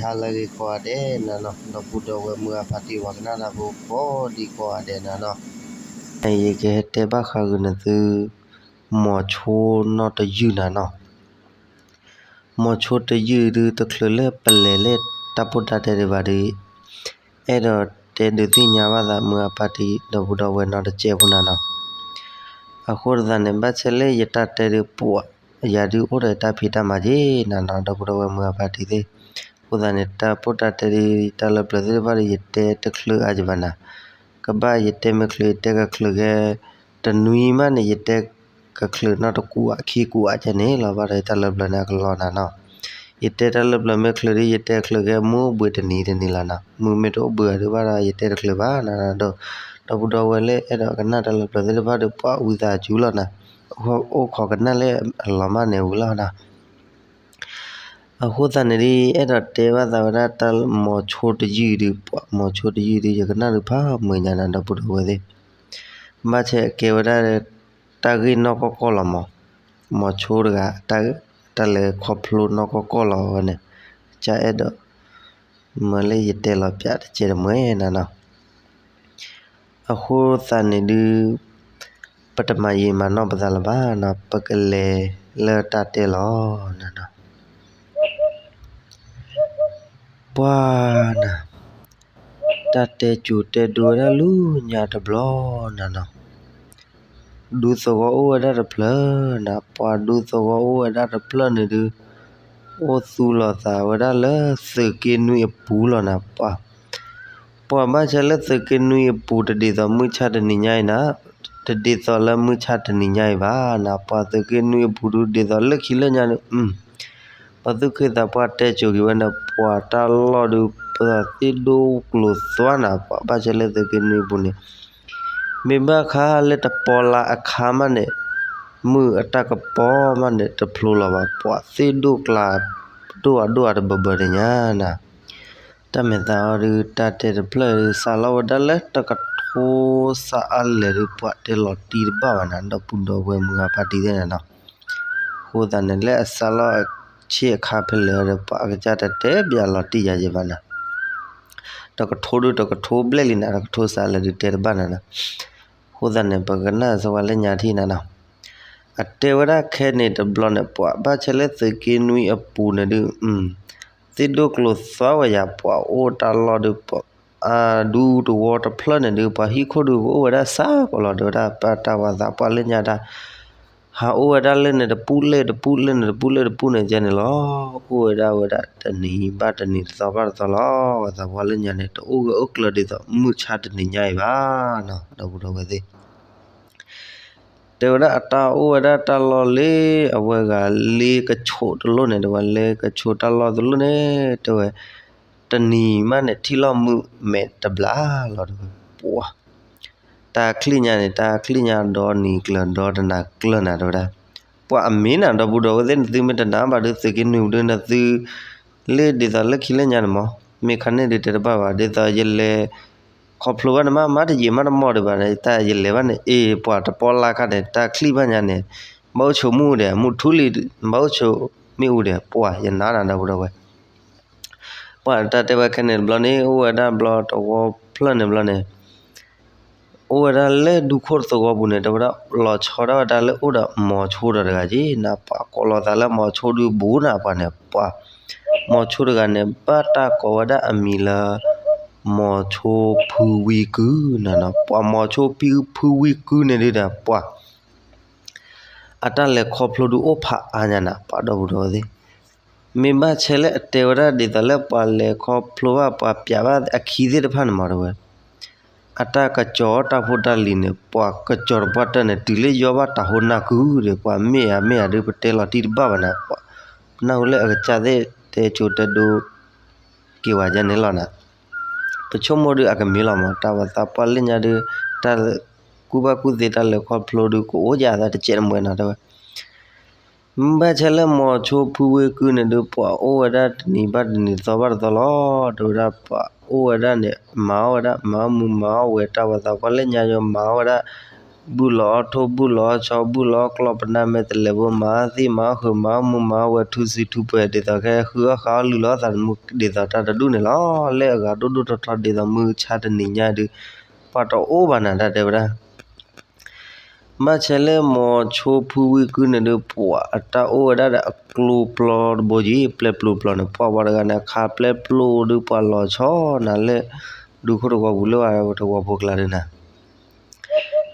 ဟါလၢအဂ့ၤကိးဂၤဒဲးနၤနီၤ, ဒီပုၢ်ဒီဝဲၢ်မုၢ်ဂၤဖါတံၢ် ပှၤကနၣ်တၢ်ဖိကိးဒံကိးဂၤဒဲးနၤနီၤ, ယကဟဲတဲဘၣ်ဃးဂ့ၤနသု မိၤဆိနီၣ်တယုၢ်နၤနီၤ. မိၤဆိတယုၢ်ဒုး တချုးလၢပလဲၤလၢတၢ်ပိၢ်တၢ်တဲဒံးဘၣ်ဒီး အဲၣ်ဒိးတဲဒုးသ့ၣ်ညါဘၣ်သးမုၢ်ဂၤဖါတံၢ် ဒီပုၢ်ဒီဝဲၢ်နီတစဲးဖိနၤနီၤ. အဃိသတးန့ၣ် ဘၣ်ဆၣ်လၢယတၢ်တဲဒုးပှၤ ယၤဒုးအိၣ်ဒီးယတၢ်ဖံးတၢ်မၤက့နၤနီၤ ဒီပုၢ်ဒီဝဲၢ်မုၢ်ဂၤဖါတံၢ်သ့ၣ်. အဃိသတးန့ၣ် တၢ်ပိၢ်တၢ်တဲဒုး တၢ်လၢပျၢၤသ့ၣ်တဖၣ်ဒီး ယတဲတချုးအါယဘၣ်နၤ. ကဘၣ်ယတဲမ့ၢ်ချုး ယတဲကချုးကဲ တနွံမးန့ၣ် ယတဲကချုးနီၣ်တကူာ်အခံကူာ်အါကဲန့ၣ်လီၤ. ဘၣ်ဒီးယတၢ်လၢပျၢၤန့ၣ်အကလီနၤနီၤ. ယတဲတၢ်လၢပျၢၤမ့ၢ်ချုးဒီး ယတဲချုးကဲမုၢ်အိၣ်ဘှံးတနံၤတနံၤလီၤနၤ. မုၢ်မ့ၢ်တအိၣ်ဘှံးအဒုးဘၣ်ဒီး ယတဲတချုးဘၣ်နၤဒီး ဒီပုၢ်ဒီဝဲၢ်လၢအဲၣ်ဒိးကနၣ်တၢ်လၢပျၢၤသ့ၣ်တဖၣ်ဒီး ပှၤဝံသးစူၤလီၤနၤ. အိၣ်ခိးကနၣ်လၢအလီၤမၢ်န့ၣ်ဝံၤလီၤနၤ. အဃိသတးန့ၣ်ဒုး အဲၣ်ဒိးတဲဘၣ်သးဝဲဒၣ်တၢ်မိၤဆိတယုၢ်ဒုး ပှၤမိၤဆိတယုၢ်ဒုး ယကနၣ်ဒုးဖးမုာ်ညါနၤ ဒီပုၢ်ဒီဝဲၢ်သ့ၣ်. ဘၣ်ဆၣ်ကဲဝဲဒၣ် တၢ်ဂ့ၢ်နီၢ်ကီၢ်ကီၢ်လီၤမး. မိၤဆိတဂၤ တၢ်လဲၤခီဖျိနီၢ်ကီၢ်ကီၢ်လီၤဝဲန့ၣ် ကအဲၣ်ဒိး မၢလၢယတဲလီၤပၠးတကဲတမှဲနၤနီၤ. အဃိသတးန့ၣ်ဒုး ပတမၤယံာ်မၤနီၢ်ပသးလၢၤဘၣ်နၤ ပကလဲၤလၢတၢ်တဲလီၤနၤနီၤ. ပှၤနၤ တၢ်တဲစိၤတဲဒိဝဲဒၣ်လၢညါတဘျီနၤနီၤ. ဒူသဝီအိၣ်ဝဲဒၣ်တဖျၢၣ်နၤ, ပှၤဒူသဝီအိၣ်ဝဲဒၣ်တဖျၢၣ်န့ၣ်ဒုး အိၣ်သူၣ်လီၤသးဝဲဒၣ်လၢသုးက့နွံအပူၤလီၤနၤ. ပှၤ ပှၤဘၣ်ဆၣ်လၢသုးက့နွံအပူၤတဒ်သိးမုၢ်ဆါတနံၤညါအံၤနၤ, တဒ်သိးလၢမုၢ်ဆါတနံၤညါအံၤဘၣ်နၤ. ပှၤသုးက့နွံအပူၤဒုးဒ်သိးလၢခံလၢညါဒုး ပှၤသူၣ်က့သးပှၢ်တဲစိၤက့ၤဝဲန့ၣ် ပှၤတၢ်လီၢ်ဒုး ပှၤသ့ၣ်ဒိၣ်ကျိၤသွါနၤ. ပှၤဘၣ်ဆၣ်လၢသုးက့နွံအပူၤန့ၣ် မ့ၢ်ဘၣ်ဃးလၢတပီလါအခါမးန့ၣ် မုၢ်အတၢ်ကပီၤမးန့ၣ် တဖျိလီၤဘၣ်. ပှၤသ့ၣ်ဒိၣ်ကျါ ဒိၣ်အဒိၣ်အတဘၢဘၢတညါနၤ. တၢ်မဲာ်သးအီၤဒုး တၢ်တဲတဖျၢၣ်ဒုး စးလီၤဝဲဒၣ်လၢတကထိစးအါလဲၣ်ဒုး ပှၤတဲလီၤတံၢ်တဘၣ်ဘၣ်နၤ ဒီပုၢ်ဒီဝဲၢ်မုၢ်ဂၤဖါတံၢ်သ့ၣ်နၤနီၤ. အဃိသတးန့ၣ် လၢအစးလီၤဆ့အခါဖဲလဲၣ်ဒီး ပှၤအကစၢ်တတဲဘၣ်လီၤတံၢ်ယၤယဲဘၣ်နၤ. တကထိဒုး တကထိဘျဲၣ်လံနၤ တကထိစးလဲၣ်ဒုးတဲတဘၣ်နၤနီၤ. အဃိသတးန့ၣ် ပကနၣ်စ့ၢ်ကီးလၢညါထံၣ်နၤနီၤ. အတဲဝဲဒၣ်ခဲန့ၣ်တဘျီန့ၣ် ပှၤဘၣ်ဆၣ်လၢသုးက့နွံအပူၤန့ၣ်ဒုး သ့ၣ်ဒိၣ်ကျိၤသွါဝဲယၤ ပှၤအိၣ်တၢ်လီၢ်ဒုး ပှၤ ဒူသဝီတဖျၢၣ်န့ၣ်ဒုး ပှၤဟံၣ်ခိၣ်ဒုးကအိၣ်ဝဲဒၣ်စးကီးလီၤ တဲဝဲဒၣ် ပတၢ်ဝၤသးပှၢ်လၢညါတၢ် ဟးအိၣ်ဝဲဒၣ်လၢန့ၣ်တပူၤလၢတပူၤလၢန့ၣ်တပူၤလၢတပူၤန့ၣ်ကဲန့ၣ်လီၤ. အိၣ်ဝဲဒၣ်ဝဲဒၣ်တနံၤဘၣ်တနံၤတသီဘၣ်တသီလီၤ. ဝၤသးပှၢ်လၢညါန့ၣ် တအိၣ်ဂၢၢ်အိၣ်ကျၢၤဒ်သိးမုၢ်ဆါတနံၤညါအံၤဘၣ်နီၤ ဒီပုၢ်ဒီဝဲၢ်သ့ၣ် တဲဝဲဒၣ်အတၢ်အိၣ်ဝဲဒၣ်တၢ်လီၢ်လၢအဝဲဂၤလ့ကဆိးတလိၣ်န့ၣ် တဲဝဲလ့ကဆိးတၢ်လီၢ်တလိၣ်န့ၣ် တဲဝဲ တနံၤမးန့ၣ် ထံၣ်လီၤမုၢ်မဲာ်တဘျါလီၤ တဲဝဲ ပှၤ တၢ်ချံၣ်ညါန့ၣ် တၢ်ချံၣ်ညါဒီနံၤကျၢၤဒီတနၤကျၢၤနၤ တဲဝဲဒၣ် ပှၤအမ့ၢ်နၤ ဒီပုၢ်ဒီဝဲၢ်သ့ၣ် နသုမ့ၢ်တနာ်ဘၣ်ဒုး သုးက့နွံပူၤဒုး နသု လၢဒ်သိးလၢခံလၢညါန့ၣ်မး မ့ၢ်ခါန့ၣ်ဒုးတဲတဘၣ်ဘၣ် ဒ်သိးယလဲၤ ခီဖျိဘၣ်န့ၣ် မ့ၢ်မ့ၢ်တယံာ်မ့ၢ်တမီၢ်ဒံးဘၣ်န့ၣ် တၢ်ယလဲၤဘၣ်န့ၣ် အ့ၣ် ပှၤတပီလါခါန့ၣ် တၢ်ချံၣ်ဘၣ်ညါန့ၣ် ဘၣ်အိၣ်ဆိးမုၢ်အူဒံး မုၢ်ထူလံ ဘၣ်အိၣ်ဆိးမ့ၣ်အူဒံး ပှၤယနာ်နၤ ဒီပုၢ်ဒီဝဲၢ် ပှၤတၢ်တဲဝဲခဲန့ၣ်တဘျီန့ၣ် အိၣ်ဝဲဒၣ်ဘျီတဝီဖျၢၣ်န့ၣ်ဘျီန့ၣ် အိၣ်ဝဲဒၣ်လၢဒူခိၣ်တသဝီပူၤန့ၣ် တဲဝဲဒၣ် လီၤဆီဒၣ်ဝဲဒၣ်လၢအိၣ်ဒီးမိၤဆိဒီးတဂၤက့ၤ နပှၤကိးလီၤသးလၢမိၤဆိဒုးဘူးနၤ ပှၤန့ၣ် ပှၤ မိၤဆိတဂၤန့ၣ် ဘၣ်တၢ်ကိးဝဲဒၣ်အမံၤလၢ မိၤဆိဖုဝံကုနၤနီၤ ပှၤမိၤဆိဖုဝံကုန့ၣ်ဒုးဒီး ပှၤ အတၢ်လဲၤခီဖျိဒုးအိၣ်ဖးအါညါနၤ ပှၤဒီပုၢ်ဒီဝဲၢ်သ့ၣ် မ့ၢ်ဘၣ်ဆဲးလၢအတဲဝဲဒၣ်ဒ်သိးလၢပှၤလဲၤခီဖျိဘၣ်ပှၤပျးဘၣ်အခံသ့ၣ်တဖၣ်န့ၣ်မး တဲဝဲ အတၢ်ကစီၤတၢ်ဖိတၢ်လံၤန့ၣ် ပှၤကစီၤတပှၢ်တၢၢ်န့ၣ် တုၤလၢယီၢ်ဘၣ်တၢ်ဟိနၢ်ကုဒီး ပှၤမ့ၢ်ဧါမ့ၢ်ဧါဒုး ပတဲလီၤတံၢ်တဘၣ်ဘၣ်နၤ ပှၤ ပနၢ်ဟူလၢအကစၢ်သ့ၣ်တဲစိၤတဲဒိ က့ၤဝဲဒၣ်န့ၣ်လီၤနၤ ပဆိကမိၣ်ဒုးအကမ့ၢ်လီၤမး တၢ်ဝၤသးပှၢ်လၢညါဒုး တၢ်ကူၣ်ဘၣ်ကူၣ်သ့တၢ်လဲၤခီဖျိဒုး ကအိၣ်ယၤသးတစဲးတမှဲနၤ တဲဝဲ မ့ၢ်ဘၣ်ဆဲးလၢမိၤဆိဖုဝံကုန့ၣ်ဒုး ပှၤအိၣ်ဝဲဒၣ်တနံၤဘၣ်တနံၤသီဘၣ်တသီလီၤ တဲဝဲဒၣ် ပှၤအိၣ်ဝဲဒၣ်န့ၣ် မၤအီၣ်ဝဲဒၣ် မၤအီၣ်မူၤမၤအီၣ်ဝဲၤ တၢ်ဝၤသးပှၢ်လၢညါယီၤ မၤအီၣ်ဝဲဒၣ် ဘုၣ်လီၤအီၣ်ထိၣ် ဘုၣ်လီၤအီၣ်ဆီ ဘုၣ်လီၤအီၣ်ကျီၢ်ပနၢ် မဲာ်တလဲၤဘိ မၤအီၣ်သံၣ် မၤအီၣ်ဃုာ် မၤအီၣ်မူ မၤအီၣ်ဝဲ ထူသံထူပှဲၤ ဒ်သိးခဲဃုအီၣ်ဃုအီၣ်လုၢ်လီၤသးသမူ ဒ်သိးတၢ်တဒူၣ်န့ၣ်လီၤ. လၢအဂၤဒိၣ်ဒိၣ်ထီထီ ဒ်သိးမုၢ်ဆါတနံၤညါဒုး ပှၤတအိၣ်ဘၣ်နၤ တၢ်တဲဝဲဒၣ် ဘၣ်ဆၣ်လၢမိၤဆိဖုဝံကုန့ၣ်ဒီး ပှၤအတၢ်အိၣ်ဝဲဒၣ်ဒီးအကျိပျီတဘိယံၤ ပျဲပျိပျီန့ၣ် ပှၤဝဲတဂၤန့ၣ် ခးပျဲပျိဒီးပှၤလီၤဆီနၤလၢ ဒူခိၣ်တဝီပူၤလၢအဝဲတဝီဖိကျါဒုးနၤ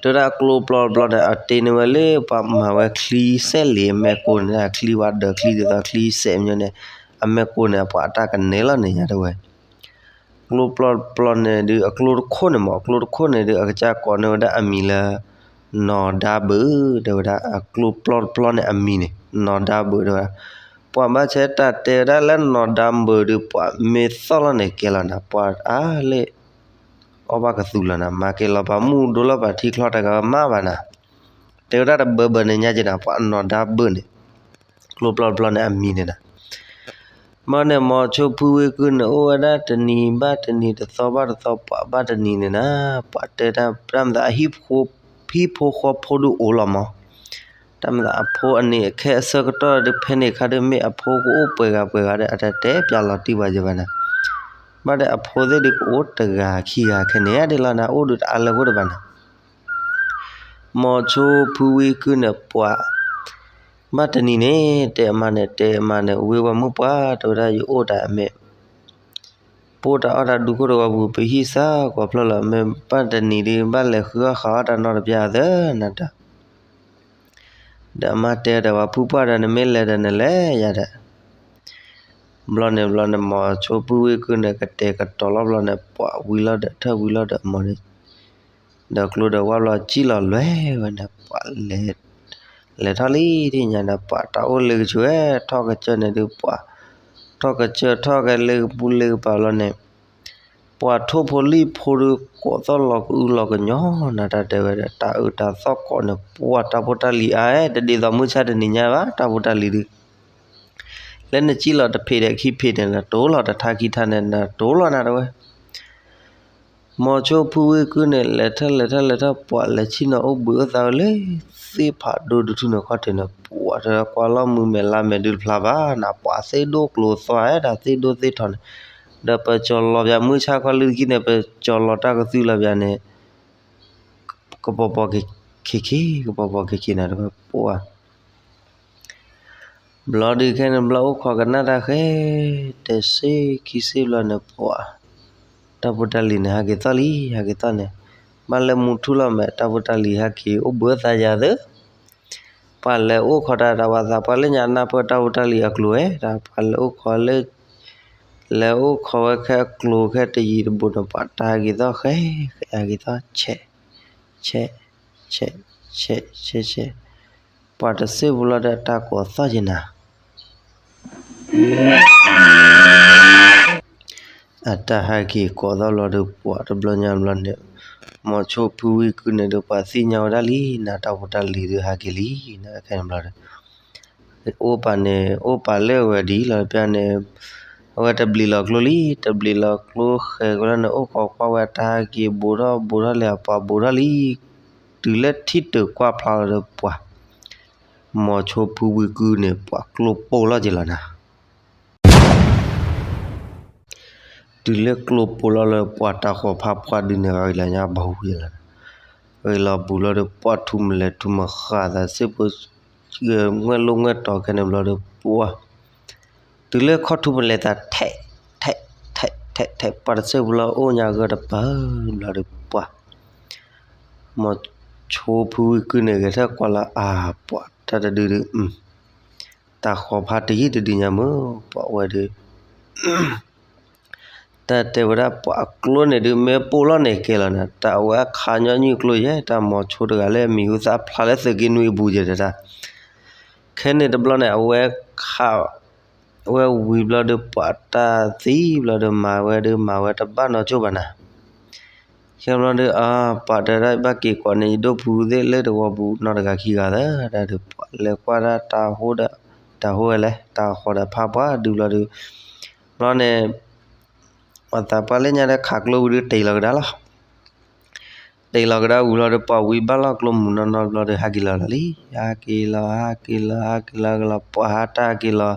တဲဝဲဒၣ်အကျိပျီတဘျီန့ၣ် အတ့န့ၢ်ဝဲလၢပှၤမၤဝဲချံစဲးလံာ်အမဲာ်ကိးန့ၣ် ချံဝဲဒၢးချံဒ်သိးချံစဲးမညီန့ၣ် အမဲာ်ကိးန့ၣ် ပှၤအတၢ်ကနဲလီၤန့ၣ်ညါတဲဝဲ ကျိပျီတပျီန့ၣ်ဒုး အကျိတခိၣ်န့ၣ်မ့ၢ် အကျိတခိၣ်န့ၣ်ဒုး အကစၢ်ကိးန့ၢ်ဝဲဒၣ်အမံၤလၢ နီၢ်ဒါဘုး တဲဝဲဒၣ် အကျိပျီတပျီန့ၣ်အမံၤန့ၣ် နီၢ်ဒါဘုးတဲဝဲဒၣ် ပှၤဘၣ်ဆၣ်တၢ်တဲဝဲဒၣ်လၢနီၢ်ဒါဘုးဒုး ပှၤမ့ၢ်သီၣ်လီၤန့ၣ်ကဲလီၤနၤ ပှၤအါလၢ အီၣ်ဘၣ်ကသူလီၤနၤ မၤက့ၤလီၤပာ်မူဒိလီၤပာ်ထံချီတဂၤမးဘၣ်နၤ တဲဝဲဒၣ်တဘၢဘၢန့ၣ်ညါက့ၤနၤ ပှၤနီၢ်ဒါဘုးန့ၣ် ကျိပျီတပျီန့ၣ်အမံၤန့ၣ်နၤ မ့ၢ်န့ၣ် မိၤဆိဖုဝံကုန့ၣ် အိၣ်ဝဲဒၣ်တနံၤဘၣ်တနံၤ တသီဘၣ်တသီ ပှၤဘၣ်တနံၤန့ၣ်နၤ ပှၤတဲတၢ် တၢ်မၤသးအဟံၣ်ဖိဃီဖိဒုးအိၣ်လီၤမး တၢ်မၤသးအဖိအန့ၣ် ခဲအဆၢကတီၢ်ဒုး ဖဲန့ၣ်အခါဒုး မ့ၢ်အဖိကအိၣ်ပှဲၤဂၤပှဲၤဂၤဒီး အတတဲပျးလီၤတံၢ်ပှၤယဲဘၣ်နၤ ဘၣ်ဒီးအဖိသ့ၣ်ဒုးကအိၣ်တဂၤခံဂၤခဲန့ၣ်ဒ်လီၤနၤ အိၣ်ဒုးတအါလၢၤဖိတဘၣ်နၤ မိၤဆိဖုဝံကုန့ၣ် ပှၤ ဘၣ်တနံၤန့ၣ် တဲအမါန့ၣ် တဲအမါန့ၣ် ဝ့ၢ်ဝဲမုၣ်ပှၢ် တဲဝဲဒၣ်ယအိၣ်တၢ်အမဲာ် ပအိၣ်တၢ်အီၣ်တၢ်ဒူခိၣ်တဝီပူၤ ပဟံၣ်စၢ်ကွီၤဖျၢၣ်လီၤ မ့ၢ်ဘၣ်တနံၤဒုး ဘၣ်လဲၤဃုအီၣ်ဃုအီၣ်တၢ်နီတပျၢ်သၢနၤတၢ် ဒီးအမါတဲဒီးဝဲ ဖုပှၢ်ဒီး နမ့ၢ်လဲၤဒီးနလဲၤယၤဒီး ဘျီန့ၣ်ဘျီန့ၣ် မိၤဆိဖုဝံကုန့ၣ် ကတဲာ်ကတီၤလီၤဘျီန့ၣ် ပှၤဝံၤလီၤဒီး ထၢၣ်ဝံၤလီၤဒီး မိၤန့ၣ် ဒီးကျိဒီးဝၣ်ဘျီစံၣ်လီၤလွဲဝဲန့ၣ် ပှၤလဲၤ လဲၤထီၣ်လံထံၣ်ညါန့ၣ် ပှၤတၢ်အိၣ်လၢကဆူးဝဲ ထီၣ်ကစၢၢ်န့ၣ်ဒုး ပှၤ ထီၣ်ကစၢၢ်ထီၣ်ကဲလၢကပူၤလၢကပၤဘျီန့ၣ် ပှၤထိၣ်ဖိလံၣ်ဖိဒုး ကိးသီၣ်လီၤကအုလီၤကညီနၤ တၢ်တဲဝဲဒီး တၢ်အုးတၢ်သီၣ်ကိးန့ၣ် ပှၤတၢ်ဖိတၢ်လံၤအါ တဒ်သိးမုၢ်ဆါတနံၤညါဘၣ် တၢ်ဖိတၢ်လံၤဒုး လၢနစံၣ်လီၤတဖ့းဒီးခံဖ့းန့ၣ် နတိၤလီၤတထါခံထါန့ၣ် နတိၤလီၤနၤတဝဲ မိၤဆိဖုဝံကုန့ၣ် လဲၤထၢၣ်လဲၤထၢၣ်လဲၤထၢၣ် ပှၤလဲၤဆ့ၣ်နီၤအိၣ်ဘှံးအိၣ်သါဝဲလၢ သ့ၣ်ဖးဒိၣ်တထူၣ်န့ၣ်ခီၣ်ထံးန့ၣ် ပှၤတကွၢ်လီၤမုၢ်မဲာ်လါမဲာ်ဒုးတဖျါဘၣ်နၤ ပှၤသ့ၣ်ဒိၣ်ကျိၤသွါဝဲဒၣ်သ့ၣ်ဒိၣ်သ့ၣ်ထီၣ်န့ၣ် ဒီးပကၠီၤလီၤပၠးမုၢ်ဆါခီလၢခံန့ၣ် ပကၠီၤလီၤတၢ်ကသုၣ်လီၤပၠးန့ၣ် ကပီၤပီၤခ့ခ့ ကပီၤပီၤခ့ခ့နၤတဝဲ ပှၤ ဘျီဒုးခဲန့ၣ်ဘျီအိၣ်ခိးကနၣ်တၢ်ဃဲ တဆံခံဆံဘျီန့ၣ် ပှၤ တၢ်ဖိတၢ်လံၤန့ၣ် ဟးက့ၤသီၣ်လံ ဟးက့ၤသီၣ်န့ၣ် ဘၣ်လၢမုၢ်ထူၣ်လီၤမဲာ် တၢ်ဖိတၢ်လံၤဟဲက့ၤအိၣ်ဘှံးအိၣ်သါယၤသၢ ပှၤလဲၤအိၣ်ခိးတၢ်ဒီး ပှၤသးပှၢ်လၢညါနၢ်ပၢၢ်တၢ်ဖိတၢ်လံၤအကျိၤဝဲ တၢ်ပှၤလဲၤအိၣ်ခိးလၢ လဲၤအိၣ်ခိးဝဲခဲအကျိၤခဲတယံၤတဘူးန့ၣ် ပှၤတၢ်ဟဲက့ၤသီၣ်ဃဲ ဃဲဟဲက့ၤသီၣ် ဆဲး ဆဲး ဆဲး ဆဲး ဆဲး ဆဲး ပှၤတစဲးဖိလီၤဒီးတၢ်ကိးသီၣ်က့ၤနၤ အတၢ်ဟဲက့ၤကိးသီၣ်ဘျီဒီး ပှၤတဘျီညါဘျီန့ၣ် မိၤဆိဖုဝံကုန့ၣ်ဒီး ပှၤသ့ၣ်ညါဝဲဒၣ်လံ နတၢ်ဖိတၢ်လံၤဒုးဟဲက့ၤလံ နခဲန့ၣ်ဘျီဒီး အိၣ်ပာ်န့ၣ် အိၣ်ပာ်လၢအဝဲဒ်လီၤပျၢ်န့ၣ် အဝဲတဘျံးလီၤကျိလံ တဘျံးလီၤကျိဃဲၤကလီန့ၣ် အိၣ်ခိးကွၢ်ဝဲတၢ်ဟဲက့ၤဘူးထီၣ်ဘူးထီၣ်လံ အပှၤဘူးထီၣ်လံ တုၤလၢထံၣ်တၢၤကွၢ်ဖျါလီၤဒီးပှၤ မိၤဆိဖုဝံကုန့ၣ် ပှၤကျိပိာ်လီၤက့ၤလီၤနၤ တုၤလၢကျိပိာ်လီၤလၢပှၤတၢ်ဃီၤဖးပှၢ်ဒုးန့ၣ် ဂ့ၤလီၤညါဘၣ်ဝံၤလီၤ ဂ့ၤလီၤဘူးလီၤဒီးပှၤထူမလဲၤထူမဃာ်သးစဲးဖိ ငွဲၣ်လိၣ်ငွဲၣ်တီၤခဲန့ၣ်ဘျီဒီးပှၤ တုၤလၢခီၣ်ထူပလဲၤသးထဲး ထဲး ထဲး ထဲး ထဲး ပှၤတစဲးဖိလီၤအိၣ်ညါဂၢၢ်တပၤဘျီဒီးပှၤ မိၤဆိဖုဝံကုန့ၣ် ဂဲၤထၢၣ်ကွၢ်လၢအါ ပှၤတၢ်တဒုဒုး တၢ်ဃီၤဖးတယံာ်တဒုညါမုၢ် ပှၤဝဲဒုး တၢ်တဲဝဲဒၣ်ပှၤအကျိန့ၣ်ဒုး မ့ၢ်ပိာ်လီၤန့ၣ်ကဲလီၤနၤ တၢ်အဝဲအခးညီနုၢ်ကျိယဲ တၢ်မိၤဆိတဂၤလၢအမံၤဟူသၣ်ဖျါလၢသုးက့နွံအပူၤယဲတၢ် ခဲန့ၣ်တဘျီန့ၣ် အဝဲခး ဝဲဝံၤဘျီဒီး ပှၤတၢ်သံဘျီဒီး မၤဝဲဒုး မၤဝဲတဘၣ်နီၢ်ကၠိၣ်ဘၣ်နၤ ခဲဘျီဒီး အပှၤတဲဒၣ်ဘၣ်က့ၤကိးန့ၢ် ယဒိၣ်ဖုသ့ၣ်လၢတဝီပူၤနီတဂၤခံဂၤသၢ တၢ်ဒီးပှၤလဲၤကွၢ်ဒၣ်တၢ်ဟိဒီး တၢ်ဟိဝဲလဲၣ် တၢ်ဃီၤဒီးဖးပှၢ်ဒုးဘျီဒီး ဘျီန့ၣ် ပှၤသးပှၢ်လၢညါဒီးခးကျိဝံၤဒုးတ့ၢ်လီၤကဒါလီၤ တ့ၢ်လီၤကဒါဝံၤလီၤဒီး ပှၤဝံၤဘၣ်လီၢ်ကျိမုၢ်နီၢ်နီၢ်တဘျီဒီး ဟးက့ၤလီၤလီၤလံ. ဟးက့ၤလီၤ ဟးက့ၤလီၤ ဟးက့ၤလီၤ ဟးက့ၤလီၤ ပှၤဟးတၢ်က့ၤလီၤ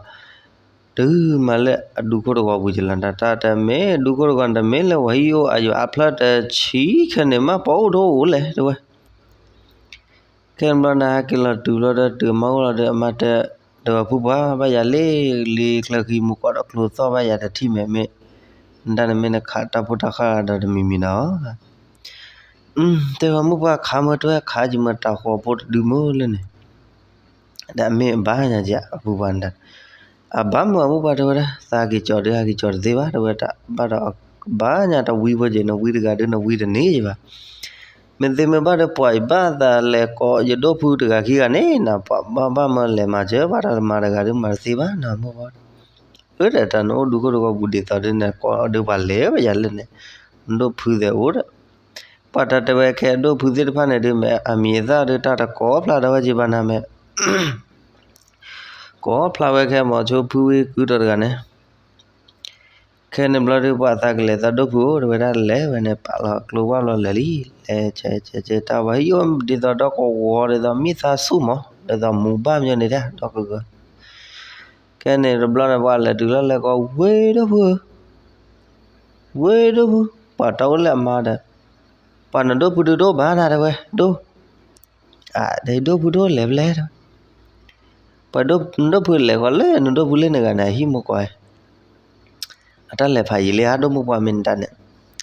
တုၤမၤလၢအဒူခိၣ်တဂီၤပူၤကလီၤ တၢ်တမ့ၢ်ဒူခိၣ်တဂီၤ တမ့ၢ်လၢပှၤဟံၣ်အိၣ်အယိာ်အါဖျၢၣ်တဆံခဲန့ၣ် မ့ၢ်ပှၤအိၣ်ဒိၣ်အိၣ်လဲၣ်တဲဝဲ. ခဲန့ၣ်ဘျီန့ၣ် ဟဲက့ၤလီၤတုၤဘျီဒီး တုၤမၤအိၣ်လီၤဒီး အမါတဲ, ဒီးဖုပှၢ် ဘၣ်ယၤလ့လ့ချၢခံ မူကီၢ်ဒီးကျိသီၣ်ဘၣ်ယၤတထံၣ်မဲာ်မ့ၢ်, နတၢ်နမ့ၢ်နခးတၢ်ဖိတၢ်ဃၢ်ဒီးတမံၤမံၤနီၤ. တဲဝဲမုၢ်ပှၢ်ခးမ့ၢ်တဲဝဲ ခးက့ၤမ့ၢ်တၢ်ဃီၤဖိတဒုမ့ၢ်လၢန့ၣ် ဒီးအမ့ၢ်အဘၣ်ညါက့ၤအဖုပှၢ်န့ၣ်, အဘၣ်မုၢ်အမုၢ်ပှၢ်တဲဝဲဒၣ် သးက့ၤကၠီၤဒုး ဟးက့ၤကၠီၤတသ့ဘၣ် တဲဝဲဒၣ် ဘၣ်ဒီးဘၣ်ညါတဝံဖိက့ၤ နဝံတဂၤဒုး နဝံတန့ၢ်ယဘၣ်. မ့ၢ်သ့မ့ၢ်ဘၣ်ဒီး ပှၤအံၤဘၣ်သးလဲၤကိးယဒိၣ်ဖုတဂၤခံဂၤန့ၣ် နပှၤဘၣ်ဘၣ်မၢလဲၤမၤစၢၤ ပှၤတၢ်တမၤတဂၤဒုး မၤတသ့ဘၣ်နီၤ မုၢ်ပှၢ် အၢဒီးတၢ်နအိၣ်ဒူခိၣ်တဂီၤပူၤဒ်သိးဒုး နကိးဒုးပှၤလဲၤဝဲယၤလၢန့ၣ်, နဒိၣ်ဖုသဲးအိၣ်ဒီး ပှၤတၢ်တဲဝဲခဲအဒိၣ်ဖုသ့ၣ်တဖၣ်န့ၣ်ဒုး မ့ၢ်အမံၤအသၣ်ဒုး တၢ်တကိးဖျါဒီးဝဲက့ၤဘၣ်နၤမ့ၢ် ကိးဖျါဝဲခဲမီၤဆိဖုဝံကုတီၤတဂၤန့ၣ်, ခဲန့ၣ်ဘျီဒုး ပှၤသးကလဲၤသးဒိၣ်ဖုအိၣ် တဲဝဲဒၣ်လဲၤဝဲန့ၣ် ပာ်လီၤကျိဝၢ်လီၤလဲၤလံ, လဲၤဆဲးဆဲးဆဲးတၢ်ဝဲ ဟံၣ်အိၣ်ဒ်သိးဒီကိးဝီၤ ဒ်သိးမ့ၢ်သးဆူၣ်မး ဒ်သိးမူဘၣ်မညီန့ၣ်ဒၣ် ဒီကဂၢၢ် ခဲန့ၣ်တဘျီန့ၣ် ပှၤလဲၤတုၤလီၤလဲၤကိး ဝ့ၢ်ဒိၣ်ဖုဧၢ, ဝ့ၢ်ဒိၣ်ဖု, ပှၤတၢ်အိၣ်လၢအမါဒီး, ပှၤနဒိၣ်ဖုဒုးတအိၣ်ဘၣ်နၤတဲဝဲ ဒိၣ်, အဒိၣ်ဖုတအိၣ်လဲၤဖဲလဲၣ်တဲဝဲ, ပှၤနဒိၣ်ဖုလဲၤဃီၤလၢနဒိၣ်ဖုလၢနဂၤန့ၣ် အဟံၣ်မိၢ်ကီး အတၢ်လဲၤဖးယံာ်လံဧါ ဒိၣ်မုၢ်ပှၢ်မ့ၢ်နတၢ်န့ၣ်,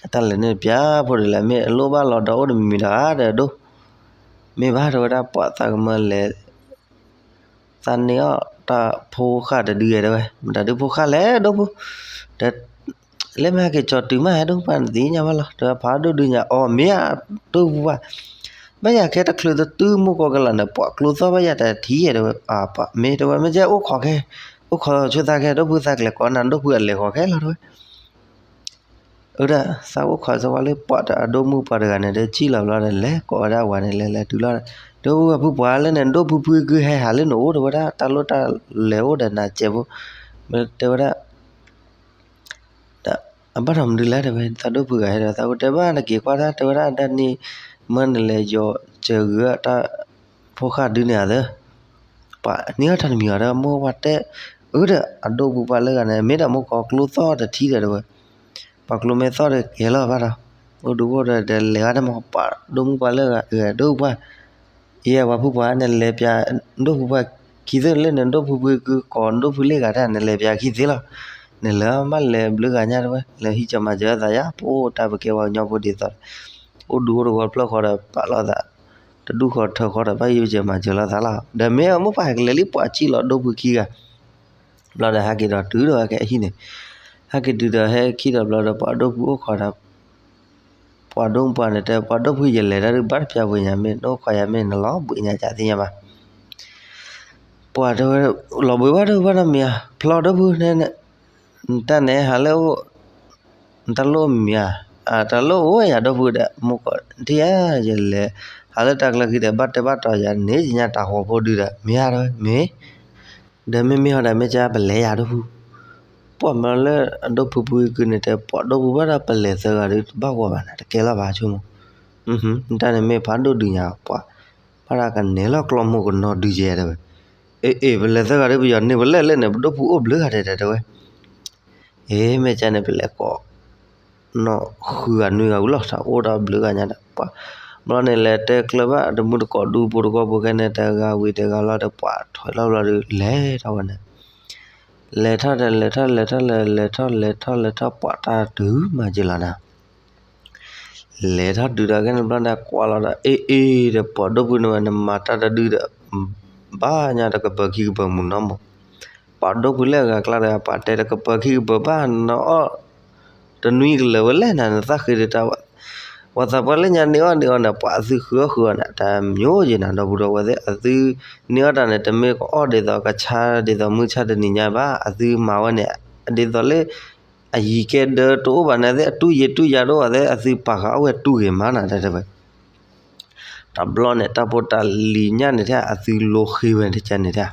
အတၢ်လဲၤန့ၣ်ပျၢ်ဖိဒ်လဲၣ် မ့ၢ်အလိၣ်ဘၣ်လီၤဒီးအိၣ်တမံၤမံၤတဂၤဒီးဒိၣ်, မ့ၢ်ဘၣ်တဲဝဲဒၣ် ပှၤသးကမၢလဲၤ သးန့ၢ်အီၣ်တၢ်ဖိဃၢ်တဒုတဲဝဲ, မတၤဒုးဖိဃၢ်လဲၣ်ဒိၣ်ဖု, ဒီး လၢမ့ၢ်ဟဲက့ၤကၠီၤတုၤမးဟဲဒိၣ်ဖုပှၢ်နသ့ၣ်ညါဘၣ်လီၤ တဲဝဲဖးဒိၣ်ဒုးညါ အီၤမ့ၢ်ဧါ ဒိၣ်ဖုပှၢ်, ဘၣ်ယၤခဲတချုးတတုၤမုၢ်ကီၢ်ကလီၤန့ၣ် ပှၤကျိသီၣ်ဘၣ်ယၤတထံၣ်တဲဝဲ, မ့ၢ်တဲဝဲ မ့ၢ်ကဲအိၣ်ခိးခဲ, အိၣ်ခိးဆိသးခဲ ဒိၣ်ဖုသးကလဲၤကိးနၤ ဒိၣ်ဖုအလဲၤဃီၤခဲလီၤတဲဝဲ အၢ ဒီးသးအိၣ်ခိးသဝဲလၢပှၤတၢ်အဒိၣ်မုၢ်ပှၢ်တဂၤန့ၣ် ဒီးစံၣ်လီၤဘျီဒီး လဲၤကိးဝဲဒၣ်ဝၤန့ၣ် လဲၤလဲၤတုၤလီၤ, ဒီးဖုပှၢ်လၢန့ၣ် ဒိၣ်ဖုဖုကဟဲဟးလၢနအိၣ်တဲဝဲဒၣ် တၢ်လိၣ်တၢ်လဲၤအိၣ်ဒီးနၤစဲးဖိ, မ့ၢ်တဲဝဲဒၣ် ဒီးအဘၣ်ဒီးမနုၤလဲၣ်တဲဝဲ သးဒိၣ်ဖုဂၤဟဲဒီး သးအိၣ်တဲဘၣ်နက့ၤကွၢ်တၢ်တဲဝဲဒၣ် ဒ်န့ၣ် မၢနလဲၤယီၤစၢၤဂ့ၤတၢ်ဖိဃၢ်ဒုးန့ၣ်ဧါသၢ ပှၤန့ၢ်အီၣ်တၢ်တမံၤအီၤဒီး မိၢ်ပှၢ်တဲ, အၢ ဒီးအဒိၣ်ပူၤပှၤလၢဂၤန့ၣ် မ့ၢ်ဒီးမိၢ်ကီၢ်ကျိသီၣ်တထံၣ်ဒီးတဲဝဲ, ပှၤကျိမ့ၢ်သီၣ်ဒီးကဲလီၤဘၣ်ဒီး, အိၣ်ဒူအိၣ်ဒီး လဲၤဂၤန့ၣ်မ့ၢ်ပှၤဒိၣ်မုၢ်ပှၢ်လၢဂၤ ဒိၣ်ပှၢ်, ယဲပှၤဖုပှၢ် နလဲၤပျး ဒိၣ်ဖုပှၢ်ခံသ့ၣ်လၢနဒိၣ်ဖုဖုကုကိးဒိၣ်ဖုလၢဂၤတၢ် နလဲၤပျးခံသ့လီၤ, နလဲၤမးလဲၤဘျုးဂၤညါတဲဝဲ လဲၤဟံးကၠီၤမၤစၢၤသးယါ ပအိၣ်တၢ်ပကဲပှၤကညီဖိဒ်သိး အိၣ်ဒူအိၣ်တဝီဖျၢၣ်ဃီဒီးပာ်လီၤသး တဒူၣ်ဃီထၢဃီဒီး ဘၣ်ယိၣ်ကဲမၤစၢၤလိာ်သးလီၤ. ဒီးမ့ၢ်အမိၢ်ပၢ်ဟဲကလဲၤလံ ပှၤစံၣ်လီၤဒိၣ်ဖုခံဂၤ, ဘျီဒီးဟဲက့ၤဒီးတုၤဒီးဝဲက့ၤအဟံၣ်န့ၣ်, ဟဲက့ၤတုၤဒီးဟဲခံဒီးဘျီဒီး ပှၤဒိၣ်ဖုအိၣ်ခိးဒီး ပှၤဒိၣ်ပှၢ်န့ၣ်တဲ ပှၤဒိၣ်ဖုယလဲၤတၢ်ဒုးဘၣ်တပျၢ်ပှ့ၤညါ မ့ၢ်နအိၣ်ခိးယၤမ့ၢ်နလီၤဘှံးညါကသ့ၣ်ညါဘၣ်. ပှၤတဲဝဲ လီၤဘှံးဘၣ်ဒိၣ်ဖုဘၣ်နီတမံၤဧါ, ဖျီဒိၣ်ဖုန့ၣ် နတၢ်န့ၣ်ဟးလၢအိၣ် နတၢ်လိၣ်မံၤဧါ, တၢ်လိၣ်အိၣ်ဝဲယၤဒိၣ်ဖုဒီး မိၢ်ကီၢ်ထံၣ်ဧါ, ယလဲၤ ဟးလၢတၢ်ကျၢၤခံဒီး ဘၣ်တဲဘၣ်တီၤယၤန့ၣ် ယညါတၢ်ဃီၤဖိဒုဒီး မ့ၢ်ဧါဒီး မ့ၢ်, ဒီးမ့မ့ၢ်ဟီဒီး မ့ၢ်ကပလဲၤယၤဒိၣ်ဖု, ပှၤမၢလၢအဒိၣ်ဖုဖုကုန့ၣ်တဲ ပှၤဒိၣ်ဖုဘၣ်ဒီးပလဲၤသၢဂၤဒီး တဘၣ်ဂီၢ်ဘၣ်နၤ တကဲလီၤဘၣ်ဆိမိၣ်, နတၢ်န့ၣ်မ့ၢ်ဖးဒိၣ်ဒုးညါ ပှၤ ဘၣ်ဒီးကနဲၣ်လီၤကျီမိၢ်ကနီၤဒုးယဲတဲဝဲ, အ့ အ့ ပလဲၤသၢဂၤဒီး ပယီၤန့ၢ်ပလဲၣ်လၢန့ၣ် ပဒိၣ်ဖုအိၣ်ဘျုးဂၤတဲတဲဝဲ အ့ မ့ၢ်ကန့ၣ် ပလဲၤကိး နီၢ်ဃုဂၤနွံဂၤဝံၤလီၤ တၢ်အိၣ်ဒီးဘျုးဂၤညါဒီး ပှၤ ဘျီန့ၣ် လဲၤတဲကျၢၤဘၣ်တမုၢ်တကိးဒူပူၤတကိးပူၤခဲန့ၣ် တဂၤဝံၤတဂၤလီၤဒီး ပှၤထွဲလီၤဘျီဒီး လဲၤထီၣ်ဝဲန့ၣ်, လဲၤထီၣ်ဒီး လဲၤထီၣ်လဲၤထီၣ်လဲၤ လဲၤထီၣ်လဲၤထီၣ်လဲၤထီၣ် ပှၤတၢ်တုၤမၤက့ၤလီၤနၤ လဲၤထီၣ်တုၤဒီး ခဲန့ၣ်ဘျီန့ၣ် ကွၢ်လီၤဒီး အ့ အ့ ဒီး ပှၤဒိၣ်ဖုန့ၣ်ဝဲ နမၤတၢ်တဒုဒီး ဘၣ်ညါတကပၤခံကပၤမုၢ်နီၢ်မး, ပှၤဒိၣ်ဖုလၢအဂၤကျါဒီး ပှၤတဲတကပၤခံကပၤဘၣ် နအီၣ် တနွံကလၢာ်ဝဲလဲၣ်နၤ နသးဃ့ဒီးတၢ် ပှၤသးပှၢ်လၢညါန့ၢ်အီၣ်န့ၢ်အီၣ်န့ၣ် ပှၤအသုဃုအီၣ်ဃုအီၣ်န့ၣ် တၢ်မျိၤယဲနၤ ဒီပုၢ်ဒီဝဲၢ်သ့ၣ် အသုန့ၢ်အီၣ်တၢ်န့ၣ် တမ့ၢ်ကအီၣ်ဒ်သိးကဆါဒ်သိးမုၢ်ဆါတနံၤညါဘၣ် အသုမၤဝဲန့ၣ် ဒ်သိးလၢ အယံၤကဲဒၢတအိၣ်ဘၣ်န့ၣ်သ့ၣ် အတူၢ်ယံၤတူၢ်ယၤတအိၣ်ဘၣ်သ့ၣ် အသုပာ်ဃာ်အီၣ်ဝဲတူၢ်ဂ့ၤမးနၤတဲတဲဝဲ တဘျီန့ၣ် တၢ်ဖိတၢ်လံၤညါန့ၣ်ထဲ အသုလိဃ့ဝဲတကန့ၣ်ထဲ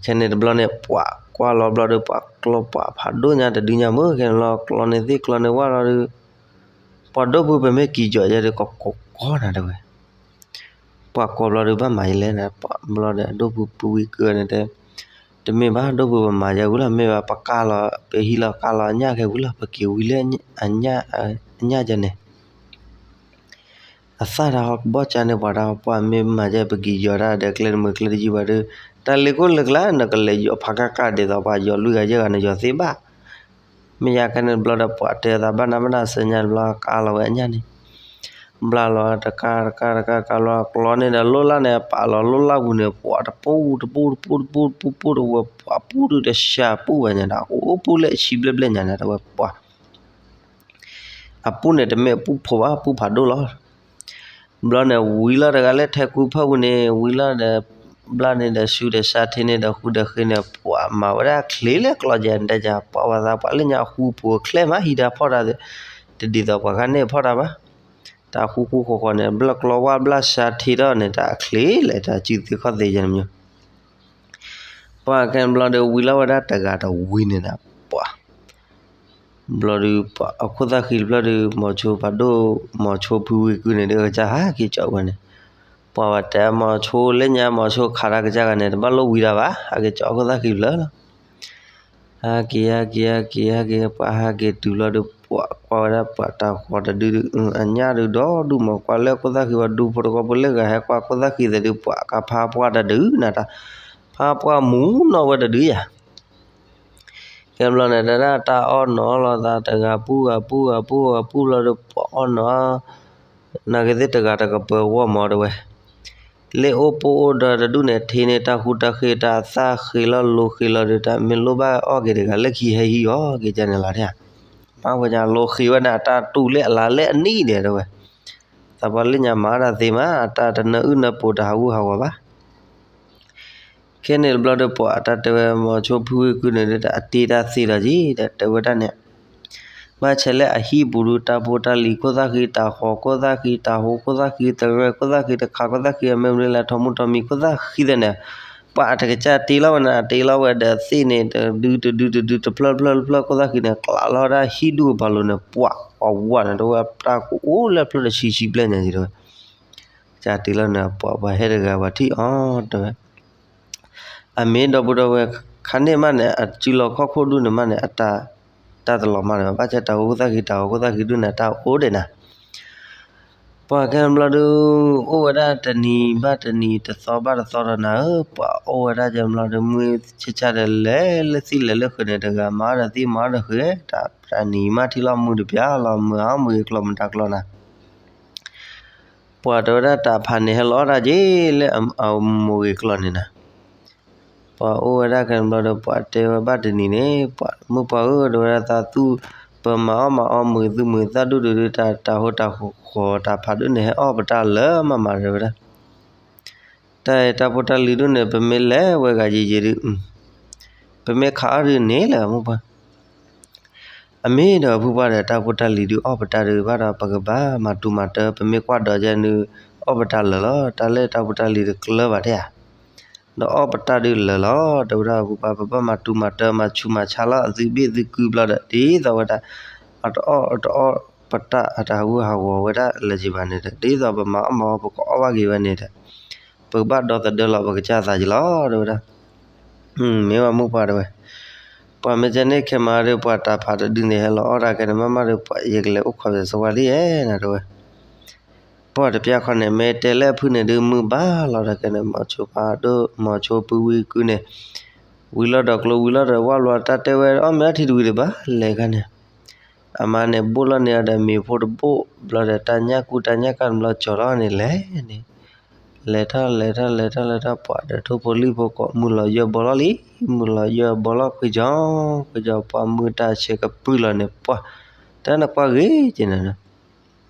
ခဲန့ၣ်တဘျီန့ၣ် ပှၤကွၢ်လီၤဘျီဒီး ပှၤကျီပှၤဖးဒိၣ်ညါတဒုညါမ့ၢ် ခဲန့ၣ်လီၤ ကျီန့ၢ်သ့ၣ်ကျီန့ၢ်ဝၣ်လီၤဒီး ပှၤဒိၣ်ဖုပမ့ၢ်က့ၤယီၤယဲဒီး ကကိးကီနၤတဲဝဲ, ပှၤကိးဘျီဒီးဘၣ်မၤယလဲၣ်နၤ, ပှၤဘျီဒီး ဒိၣ်ဖုပဝံကုန့ၣ်တဲ, တမ့ၢ်ဘၣ် ဒိၣ်ဖု ပမၤယဲဝံၤလီၤ, မ့ၢ်ဘၣ်ပကၢ်လီၤ ပဟံးလီၤကၢ်လီၤအညၣ်ခဲဝံၤလီၤ, ပက့ၤဝံၤလၢ အညၣ်ကဲန့ၣ် အသၣ်တၢ်ဟီကဘီၣ်ကၠါန့ၣ် ပှၤတၢ်ပှၢ် မ့ၢ်မၤယဲ ပက့ၤယီၤတၢ်ဒီးကျဲတမုာ်ကျဲတယုၢ်ဘၣ်ဒီး, တၢ်လ့ကိၣ်လၢကျါ နကလဲၤယီၤဖးကၢ်ကၢ်ဒ်သိးပှၤယီၤလွံၢ်ဂၤယဲၢ်ဂၤ နယီၤသ့ဘၣ်. မ့ၢ်ယါခဲန့ၣ်တဘျီဒီး ပှၤတဲသးဘၣ်နးဘၣ်နးဆၢညါတဘျီ ကၢ်လီၤဝဲအညၣ်န့ၣ်, ဘျါလီၤတကၢ်တကၢ်တကၢ် ကၢ်လီၤကျီန့ၣ်ဒီး လိၣ်လၢ်န့ၣ် ပာ်လီၤလိၣ်လၢ်ပူၤန့ၣ် ပှၤတပူၤတပူၤတပူၤတပူၤတပူၤတပူၤတဝဲ ပှၤပူၤဒုးတစှၤပူၤဝဲညါဒီး အိၣ်ပူၤလၢအဆံဘျဲၣ်ဘျဲၣ်ညါန့ၣ် တဝဲပှၤ အပူၤန့ၣ် တမ့ၢ်အပူၤဖိဘၣ် ပူၤဖးဒိၣ်လီၤ. ဘျီန့ၣ် ဝံၤလီၤတဂၤလၢထဲကူဖၢပူၤန့ၣ် ဝံၤလီၤဒီး ဘျါန့ၣ်ဒီး ဆူဒီးစါထ့န့ၣ်ဒီး ဃုဒီးဃ့န့ၣ် ပှၤမၤဝဲဒၣ်ချ့လၢကျီယဲၢ် နတဲယါ ပှၤဝဲသးပှၤလၢညါဃူဖိချဲမး ဟံးတၢ်ဖီၣ်တၢ် တဒ်သိးပှၤခါန့ၣ်ဖီၣ်တၢ်ဘၣ်. တၢ်ဃူဃူဃီၤဃီၤန့ၣ် ဘျၢၣ်ကျီဝၣ်ဘျၣ်စါထ့ထီၣ်န့ၣ် တၢ်အချ့လဲၣ် တၢ်စုသ့ခီၣ်သ့ယဲၢ်န့ၣ်မ့ၢ် ပှၤခဲန့ၣ်ဘျီဒီး ဝံၤလီၤဝဲဒၣ်တဂၤတဝံၤန့ၣ်ဒီး ပှၤ ဘျီဒီး ပှၤအခိၣ်သၣ်ဃံတဖျၢၣ်ဒီး မိၤဆိဖးဒိၣ် မိၤဆိဖုဝံကုန့ၣ်ဒီး အကစၢ်ဟးက့ၤကၠီဝဲန့ၣ်, ပှၤဝဲတဲမိၤဆိလၢညါ မိၤဆိခးတၢ်ကစၢ်ဂၤန့ၣ် တဘၣ်လိၣ်ဝံတၢ်ဘၣ် ဟးက့ၤကၠီအခိၣ်သၣ်ဃံတဖျၢၣ်လီၤ. ဟးက့ၤ ဟးက့ၤ ဟးက့ၤ ဟးက့ၤ ပှၤဟးက့ၤတုၤဘျီဒီး ပှၤကွၢ်ဝဲဒၣ်ပှၤတၢ်ဃီတဒု အညၣ်ဒုးဒီဒူၣ်မး ကွၢ်လၢခိၣ်သၣ်ဃံဝဲဒူဖိတခီဖိလၢဂၤဟဲကွၢ်ခိၣ်သၣ်ဃံသဒုး ပှၤကဖါပှၢ်တဒုနၤတၢ်, ဖါပှၢ်မူနီၣ်ဝဲတဒုယၤ ကဲဘျီန့ၣ် တဒၣ်တၢ်အီၣ်နီၤလီၤသး တဂၤပူၤဂၤပူၤဂၤပူၤဂၤပူၤဘျီဒီး ပှၤအီၣ်နီၤ နာ်က့သ့ၣ်တဂၤတကပၢၤဂီၢ်မးတဝဲ, လၢအိၣ်ပိၢ်အိၣ်ဒၢတဒူၣ်န့ၣ် ထံန့ၣ် တၢ်ဃူတၢ်ဃ့ တၢ်သၣ်ဃ့လီၤ လိၤဃ့လီၤဒီး တၢ်မ့ၢ်လိၣ်ဘၣ်အီၣ်က့ၤတဂၤ လၢခံဟဲဟံးအီၤက့ၤကန့ၣ်လီၤ. မၤဝဲညါလိၤဃ့ဝဲန့ၣ် အတၢ်တူၢ်လၢအလါလၢအနံၣ်ဒဲးတဝဲ, သးပှၢ်လၢညါမၤတၢ်သ့မး အတၢ်တနၢအုၣ်နၢပူၤ တဟးဂူာ်ဟးဂီၤဘၣ် ခဲန့ၣ်တဘျီဒီး ပှၤအတၢ်တဲဝဲမိၤဆိဖုဝံကုန့ၣ်ဒီး အတ့တၢ်သ့လီၤက့ၤ တဲဝဲဒၣ်န့ၣ်, ဘၣ်ဆဲးလၢအဟံၣ်ပူၤဒုး တၢ်ဖိတၢ်လံၤခိၣ်သၣ်ဃံ တၢ်ဃီၤခိၣ်သၣ်ဃံ တၢ်ဟူခိၣ်သၣ်ဃံ တရၢခိၣ်သၣ်ဃံ တခးခိၣ်သၣ်ဃံ အမ့ၢ်မနုၤလဲၣ် ထိးမူထိးမံၤခိၣ်သၣ်ဃံသ့ၣ်န့ၣ်, ပှၤအတကစၢ်တ့လီၤဝဲန့ၣ် အတ့လီၤဝဲဒီးသ့ၣ်န့ၣ် တဒုတဒုတဒု တဖျၢၣ်တဖျၢၣ်တဖျၢၣ်ခိၣ်သၣ်ဃံန့ၣ် ကျးလီၤဝဲဒၣ်ဟံၣ်ဒူၣ်အဘီလိၤန့ၣ် ပှၤကွၢ်ဝဲန့ၣ်တဝဲ တၢ်ကအိၣ်လၢဖျၢၣ်တဆံဆံဘျဲၣ်ညါက့ၤတဝဲ ကစၢ်တ့လီၤန့ၣ် ပှၤပှၤဟဲတဂၤ ပှၤထံၣ်အီၤတဝဲ အမ့ၢ်ဒီပုၢ်ဒီဝဲၢ် ခါန့ၣ်မးန့ၣ် အစုလီၤခီၣ်ခိၣ်ဒူၣ်န့ၣ်မးန့ၣ် အတၢ် တၢ်တလီၤမးန့ၣ် ဘၣ်ဆၣ်တၢ်ဟူခိၣ်သၣ်ဃံ တၢ်ဟီၣ်ခိၣ်သၣ်ဃံဒူၣ်န့ၣ် တၢ်အိၣ်ဒဲးနၤ ပှၤခဲန့ၣ်ဘျီဒုး အိၣ်ဝဲဒၣ်တနံၤဘၣ်တနံၤ တသီဘၣ်တသီဒီးနၤဧၢ, ပှၤအိၣ်ဝဲဒၣ်ကဲဘျီဒီး မုၢ်ဆ့ၣ်ဆ့ၣ်ဒီး လဲၤလၢသံၣ်လဲၤလၢဃုာ်န့ၣ် တဂၤမၤအီၣ်ဒီးသံၣ်မၤအီၣ်ဒီးဃုာ် တၢ်တနံၤမးထံၣ်လီၤမုၢ်တပျၢ်လီၤ မုၢ်အါမုၢ်ဂ့ၤကျီၢ်မုၢ်တၢ်ကျီၢ်နၤ ပှၤတဲဝဲဒၣ်တၢ်ဖးန့ၣ်ဟဲလီၤအီၣ်တၢ်က့ၤလၢအမိၢ်ဂ့ၤကျီၢ်န့ၣ်နၤ ပှၤအိၣ်ဝဲဒၣ်ခဲန့ၣ်ဘျီဒီး ပှၤတဲဝဲဘၣ်တနံၤန့ၣ် ပှၤမုၢ်ပှၢ်ဧၢ တဲဝဲဒၣ်သးသူၣ် ပမၤအီၣ်မၤအီမုာ်သူၣ်မုာ်သၣ်ဒူၣ်ဒုး တၢ်တၢ်ဟိတၢ်ဃီတၢ်ဖးဒိၣ်န့ၣ် ဟဲအီၣ်ပတၢ်လၢမးမးတဲဝဲဒၣ် တၢ်အံၤတၢ်ဖိတၢ်လံၤဒုးန့ၣ် ပမ့ၢ်လဲၤဝဲဂၤယံာ်ယံာ်ဒုး ပမ့ၢ်ခးအီၣ်ဒုးန့ၣ်လၢမုၢ်ပှၢ် အမ့ၢ်ဒီးဖုပှၢ်ဒီး တၢ်ဖိတၢ်လံၤဒုးအီၣ်ပတၢ်ဒုးဘၣ်ဒီး ပကဘၣ်မၤတူၢ်မၤတၢ် ပမ့ၢ်ကွၢ်ဒီးယဲန့ၣ် အီၣ်ပတၢ်လၢာ်လီၤ တၢ်လၢတၢ်ဖိတၢ်လံၤတကျၢၤဘၣ်တဲဧါ ဒီးအီၣ်ပတၢ်ဒုးလၢာ်လီၤ တဲဝဲဒၣ်ဖုပှၢ် ပဘၣ်မၤတူၢ်မၤတၢ်မၤဆူးမၤဆါလီၤ အသုဘ့ၣ်သုကုဘျီဒီး ဒ်သိးဝဲဒၣ် အတအီၣ်တအီၣ်ပတၢ်အတၢ်ဟးဂူာ်ဟးဂီၤဝဲဒၣ်လၢၤက့ၤဘၣ်န့ၣ်ဒီး ဒ်သိးပမၤအီၣ်မၤအီပကအီၣ်ဘၣ်က့ၤဝဲန့ၣ်ဒီး ပကဘၣ်ဒီသဒၢလီၤပကစၢ်သးက့ၤလီၤ တဲဝဲဒၣ် မ့ၢ်ဝဲမုၢ်ပှၢ်တဲဝဲ, ပှၤမ့ၢ်ကဲန့ၣ်ခဲမးဒီး ပှၤတၢ်ဖးတဒုန့ၣ် ဟဲလီၤအီၣ်တၢ်ခဲန့ၣ် မ့ၢ်မးဒီး ပှၤယကလဲၤအိၣ်ခိးယသဝၢလံဧါ နၤတဲဝဲ, ပှၤတပျၢ်ခီန့ၣ် မ့ၢ်တဲလၢအဖုန့ၣ်ဒုး မုၢ်ဘၣ်လီၤတၢ်ခဲန့ၣ် မိၤဆိဖးဒိၣ် မိၤဆိဖုဝံကုန့ၣ်, ဝံၤလီၤဒီးကျိဝံၤလီၤဒီး ဝၣ်ဘျီတၢ်တဲဝဲ အီၣ်မ့ၢ်အထံတဝံၤဒံးဘၣ် လဲၤခါန့ၣ်, အမါန့ၣ် ဘိၣ်လီၤန့ၢ်အီၤဒီးမ့ၤဖိတဘိၣ် ဘျီဒီးတၢ်ညၣ်ကူတၢ်ညၣ်ကၢ်တဘျီကၠီၤလီၤန့ၣ် လဲၤန့ၣ် လဲၤထီၣ်လဲၤထီၣ်လဲၤထီၣ်လဲၤထီၣ် ပှၤဒီးထိၣ်ဖိလံၣ်ဖိကိး မုၢ်လီၤယၢၢ်ဘီလီၤလံ, မုၢ်လီၤယၢၢ်ဘီလီၤခွံကၠီ, ခွံကၠီ ပှၤမုၢ်တၢ်ဆဲးကပုၢ်လီၤန့ၣ် ပှၤ တၢ်နကွၢ်ဂ့ၤက့ၤနၤ,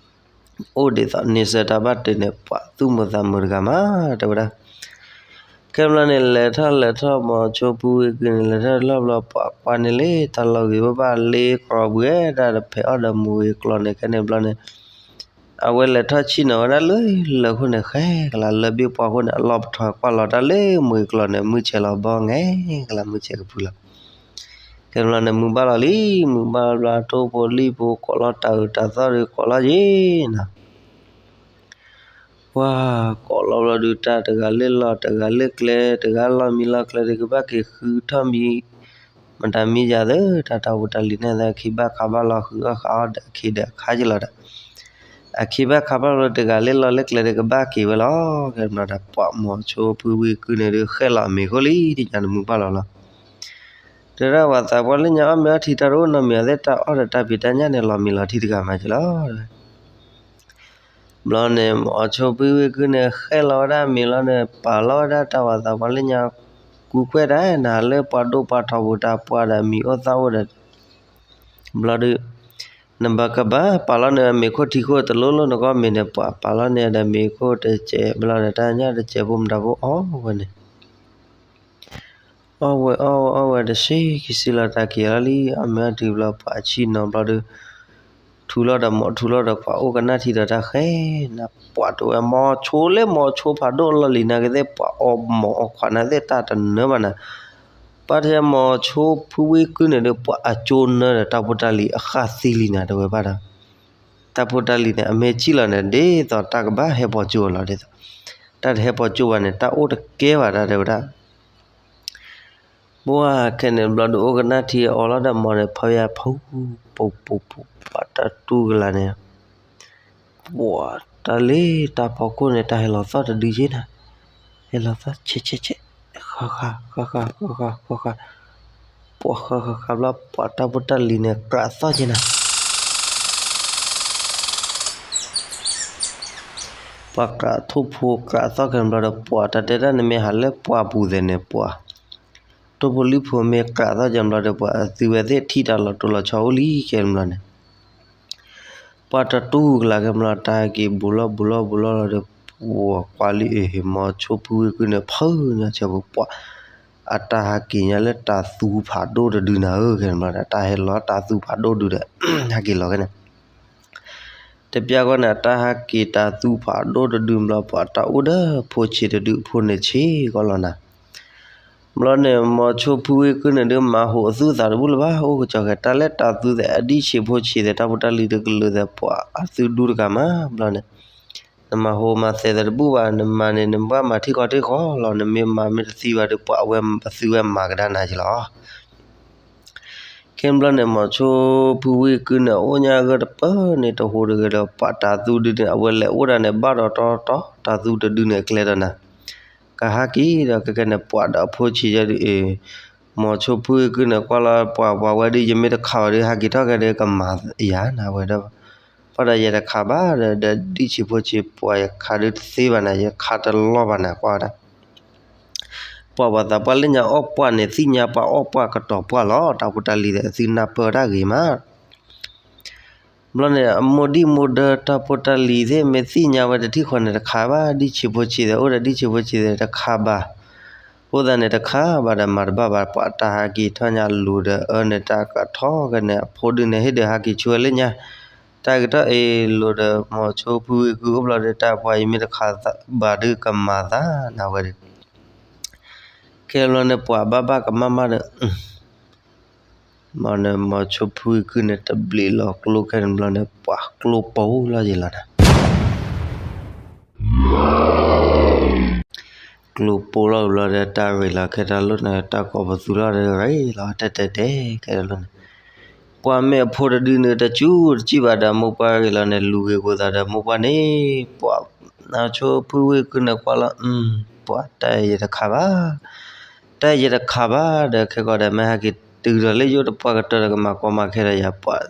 အိၣ်ဒ်သိးန့ဆၢၣ်တၢ်ဘၣ်တ့ၢ်န့ၣ် ပှၤသူၣ်မုာ်သးမုာ်တဂၤမး တဲဝဲဒၣ် ခဲဘျီန့ၣ် လဲၤထီၣ်လဲၤထီၣ် မိၤဆိဖုဝံကုန့ၣ် လဲၤထီၣ်လဲၤထီၣ်ဘျီ ပှၤကွၢ်န့ၣ်လံ တၢ်လီၤဂ့ၤဘၣ်ဘၣ်လ့ကီဘှဲဒၣ်ဒီး ဖဲးအီၣ်ဒီးမုၢ်ဂ့ၤကျီၢ်န့ၣ် ခဲန့ၣ်ဘျီန့ၣ် အဝဲလဲၤထီၣ်ဆံၣ်နီၤဝဲဒၣ်လၢလၢၢ်ခိၣ်န့ၣ် ဃဲကလၤလၢဘ့ၣ်ပှၢ်ခိၣ်န့ၣ် အလီၢ်ပထီၣ်ကွၢ်လီၤတၢ်လၢမုၢ်ဂ့ၤကျီၢ်န့ၣ် မုၢ်ဆဲးလီၤဘီ ငဲကလၤမုၢ်ဆဲးကပုၢ်လီၤ. ခဲန့ၣ်ဘျီန့ၣ် မုၢ်ဘၣ်လီၤလံ, မုၢ်ဘၣ်လီၤဘျီ ထိၣ်ဖိလံၣ်ဖိ ကိးလီၤတၢ်အုးတၢ်သီၣ်ဒီး ကိးလီၤယ့ၤနီၤ ပှၤကိးလီၤဘျီဒုး တၢ်တဂၤလၢလီၢ် တဂၤလၢကျဲ တဂၤလီၢ်မံလီၢ်ကျဲဒီး ကဘၣ်က့ၤဃုထီၣ်မံ မတၤမံယၤသၢ တၢ်တၢ်ဖိတၢ်လံၤန့ၣ်သၢ အခံဘၣ်ခးဘၣ်လီၤ ဃုအီၣ်ဃုအီၣ်ဒီး အခံဒီးအခါက့ၤလီၤဒီး အခံဘၣ်ခးဘၣ်လီၤ တဂၤလၢလီၢ်လၢကျဲဒီး ကဘၣ်က့ၤဝဲလီၤ. ခဲန့ၣ်ဘျီဒီး ပှၤမိၤဆိဖုဝ့ၢ်ကုၢ်န့ၣ်ဒုး ဃဲလီၤအမ့ၤခိၣ်လံ ဒ်ညါတမုၢ်ဘၣ်လီၤလီၤ တဲဒၣ်ပှၤသးပှၢ်လၢညါအီၣ်မ့ၤအီထံတၢ်တအိၣ်နီတမံၤ အသ့ၣ်တၢ်အီၣ်ဒီးတၢ်ဖံးတၢ်ညၣ်န့ၣ် လီၤမံလီၤထံတဂၤမးက့ၤလီၤ. ဘျီန့ၣ် မိၤဆိဖုဝ့ၢ်ကုၢ်န့ၣ် ဃဲလီၤဝဲဒၣ်မ့ၤလီၤန့ၣ် ပာ်လီၤဝဲဒၣ်တၢ်ဝၤသးပှၢ်လၢညါ ကူကွဲၢ်တၢ်နၤလၢပှၤဒိၣ်ပှၤထီပူၤတၢ်ပှၢ်ဒီးမံၤအိၣ်သၣ်အိၣ်ဒီး ဘျီဒုး နဘၣ်ကဘၣ်ပာ်လီၤန့ၣ် မ့ၤခိၣ်ထံခိၣ်တလိၣ်လိၣ်နကီၢ်မ့ၤန့ၣ် ပှၤပာ်လီၤန့ၣ်ဒီးမ့ၤခိၣ်တစဲးဘျီဒီး တၢ်ညၣ်တစဲးဖိမတၤဖိအီၣ်ဝဲန့ၣ် အီၣ်ဝဲအီၣ်ဝဲအီၣ်ဝဲ တဆံခံဆံလီၤ တၢ်က့ၤလီၤလံ အီၣ်မ့ၤအီထံဘျီ ပှၤဆံၣ်နီၤဘျီဒုး ထူလီၤဒီးမိၤထူလီၤဒီး ပှၤအိၣ်ကနၣ်ထံဒီးတၢ်ဃဲ နပှၤတဝဲ မိၤဆိလၢမိၤဆိဖးဒိၣ်လီၢ်လံၤ နကသ့ၣ်ပှၤအီၣ်မိၤအီခွး နသ့ၣ်တၢ်တနၢဘၣ်နၤ ပၢ်ထဲမိၤဆိဖုဝ့ၢ်ကုၢ်န့ၣ်ဒီး ပှၤအကၠိနၢဒီး တၢ်ဖိတၢ်လံၤအဃၣ်သံလံနၤ တဝဲဘၣ်ဒီး တၢ်ဖိတၢ်လံၤန့ၣ် အမ့ၢ်စံၣ်လီၤန့ၣ် ဒ်သိးတၢ်ကဘၣ်ဟဲပိာ်ကၠိလီၤ ဒ်သိး တၢ်တဟဲပိာ်ကၠိဘၣ်န့ၣ် တၢ်အိၣ်တကဲဘၣ်တၢ်တဲဝဲဒၣ် ပှၤခဲန့ၣ်ဘျီဒုး အိၣ်ကနၣ်ထံအီၤလီၤဒီး မိၤန့ၣ် ဖီယါဖူ ပူၤပူၤပူၤ ပှၤတၢ်တူၢ်ကလာ်န့ၣ် ပှၤတၢ်လ့တၢ်ဖီခိၣ်န့ၣ် တၢ်ဟဲလီၤသီၣ်တဒုက့နၤ ဟဲလီၤသီၣ်ဆဲးဆဲးဆဲး ဃၣ်ဃၣ်ဃၣ်ဃၣ်ဃၣ်ဃၣ်ဃၣ်ဃၣ် ပှၤဃၣ်ဃၣ်ဃၣ်ဘျီ ပှၤတၢ်ဖိတၢ်လံၤန့ၣ် ကြးသီၣ်က့နၤ ပှၤကြးထိၣ်ဖိကြးသီၣ်ခဲန့ၣ်ဘျီဒီး ပှၤတၢ်တဲတၢ်န့ၣ်မ့ၢ်ဟးလၢပှၤပူၤသဲးန့ၣ် ပှၤ ထိၣ်ဖိလံၣ်ဖိမ့ၢ်ကြးသီၣ်က့ဘျီဒီး ပှၤအသုဝဲသ့ၣ်ထံၣ်တၢ်လီၤတိၢ်လီၤဆီအိၣ်လံခဲန့ၣ်ဘျီန့ၣ် ပှၤတတူၢ်ကလာ်ခဲန့ၣ်ဘျီ တၢ်ဟဲက့ၤဘူးလီၤဘူးလီၤဘူးလီၤလီၤဒီး ပှၤကွၢ်လံ အ့ၣ် မိၤဆိဖုဝ့ၢ်ကုၢ်န့ၣ် ဖုညါဆၢပူၤပှၤ အတၢ်ဟးက့ၤညါလၢတၤသူဖးဒိၣ်တဒုနၤဧၢ ခဲန့ၣ်ဘျီဒီး တၢ်ဟဲလီၤတၤသူဖးဒိၣ်ဒုဒီး ဟဲက့ၤလီၤခဲန့ၣ် တပျၢ်ဃီန့ၣ် အတၢ်ဟးက့ၤတၤသူဖးဒိၣ်တဒုဘျီ ပှၤတၢ်အိၣ်ဒီးဖိဆံးတဒု ဖိန့ၣ်ဆံးကီးလီၤနၤ ဘျီန့ၣ် မိၤဆိဖုဝ့ၢ်ကုၢ်န့ၣ်ဒုး မၤဟူးအသုသးတဘူၣ်လၢၤဘၣ် အိၣ်ကစီၤဃဲၤ တၢ်လၢတၤသူသဲး အဒံၣ်ဆံးဖိဆံးသဲး တၢ်ဖိတၢ်လံၤတကလုာ်သဲး ပှၤအသုဒူတဂၤမး ဘျီန့ၣ် နမၤဟူးမၤသဲးသးတဘူၣ်ဘၣ် နမၤန့ၣ် နဘၣ်မၤထံကီၢ်ထံဃီလီၤ နမ့ၢ်မၤမ့ၢ်တသံဘၣ်ဒီး ပှၤအဝဲအသုဝဲမၤကဒါနၤက့ၤလီၤ ခဲန့ၣ်ဘျီန့ၣ် မိၤဆိဖုဝ့ၢ်ကုၢ်န့ၣ် အိၣ်ညါအဂၢၢ်တပၢၢ်န့ၣ် တဟူးတဂ့ၤဒီး ပှၤတၤသူဒုန့ၣ် အဝဲလဲၤအိၣ်ဒၣ်န့ၣ် ဘၣ်ဒီးတီတီ တၤသူတဒုန့ၣ် အကျဲဒီးနၤ ကဟးက့ၤဒီး ခဲကဲန့ၣ် ပှၤဒီးအဖိဆံးယဲဒုးအ့ၣ် မိၤဆိဖုဝ့ၢ်ကုၢ်န့ၣ် ကွၢ်လီၤပှၤ ပှၤဝဲဒုး ယမ့ၢ်တခးဘၣ်ဒီး ဟးက့ၤထီၣ်ခဲဒီး ကမၤယၤနၤဝဲဒီး ပှၤဒီးယတခးဘၣ်ဒီး ဒံၣ်ဆံးဖိဆံး ပှၤယခးဒုးတသ့ဘၣ်နၤ ယခးတလီၢ်ဘၣ်နၤ ကွၢ်ဝဲဒၣ် ပှၤပှၤသးပှၢ်လၢညါအီၣ်ပှၢ်န့ၣ် သ့ၣ်ညါပှၤအီၣ်ပှၢ်ကတီၤပှၢ်လီၤ တၢ်ဖိတၢ်လံၤသ့ၣ် အသုနၢ်ပၢၢ်တၢ်ဂ့ၤမး ဘျီန့ၣ် အမိၢ်ဒံၣ်မိၢ်ဒၢတၢ်ဖိတၢ်လံၤသ့ၣ် မ့ၢ်သ့ၣ်ညါဝဲတထံၣ်ဃီန့ၣ် တခးဘၣ် ဒံၣ်ဆံးဖိဆံးသ့ၣ် အိၣ်ဒီးဒံၣ်ဆံးဖိဆံးသ့ၣ် တခးဘၣ် အိၣ်သးန့ၣ်တခးဘၣ်ဒီး မၤတဘၣ်ဘၣ် ပှၤတၢ်ဟးက့ၤထီၣ်ညါလိၤဒီးအၢန့ၣ် တၢ်ကထီၣ်ကဲန့ၣ် အဖိဒုန့ၣ် ဟ့ၣ်ဒီးဟးက့ၤဆူဝဲလၢညါ တၢ်ကထီၣ်အ့ၣ်လိၤဒီး မိၤဆိဖုဝ့ၢ်ကုၢ်အိၣ်ဘျီဒီး တၢ်ပှၤယမ့ၢ်တခးဘၣ်ဒီး ကမၤသးနၤဝဲဒီး ခဲဘျီန့ၣ် ပှၤဘၣ်ဘၣ်ကမၣ်မၣ်ဒီး မ့ၢ်န့ၣ် မိၤဆိဖုဝ့ၢ်ကုၢ်န့ၣ် တဘျံးလီၤကျိခဲန့ၣ်ဘျီန့ၣ် ပှၤကျိပိလီၤယံၤလီၤနၤ ကျိပိလီၤဘျီဒီး တၢ်ရ့လီၤခဲတၢ်လိၣ်န့ၣ် တၢ်ကိးပသူလီၤဒီး ရ့လီၤတဲတဲတဲခဲတၢ်လိၣ်န့ၣ် ပှၤမ့ၢ်အဖိတဒုန့ၣ် တစူၢ်တစံၣ်ဘၣ်ဒီးမိၢ်ပှၢ်ရ့လီၤန့ၣ် လူၤဂ့ၤကိၤသးဒီးမိၢ်ပှၢ်န့ၣ် ပှၤ မိၤဆိဖုဝ့ၢ်ကုၢ်န့ၣ်ကွၢ်လီၤ ပှၤတၢ်အံၤယတခးဘၣ် တၢ်အံၤယတခးဘၣ်ဒီး ခဲကီးဒီးမ့ၢ်ဟဲက့ၤတုၤဒီးလၢယိၣ်တပှၢ်ကတၢၢ်ဒီး ကမၤကီမၤခဲဒီးယၤ ပှၤ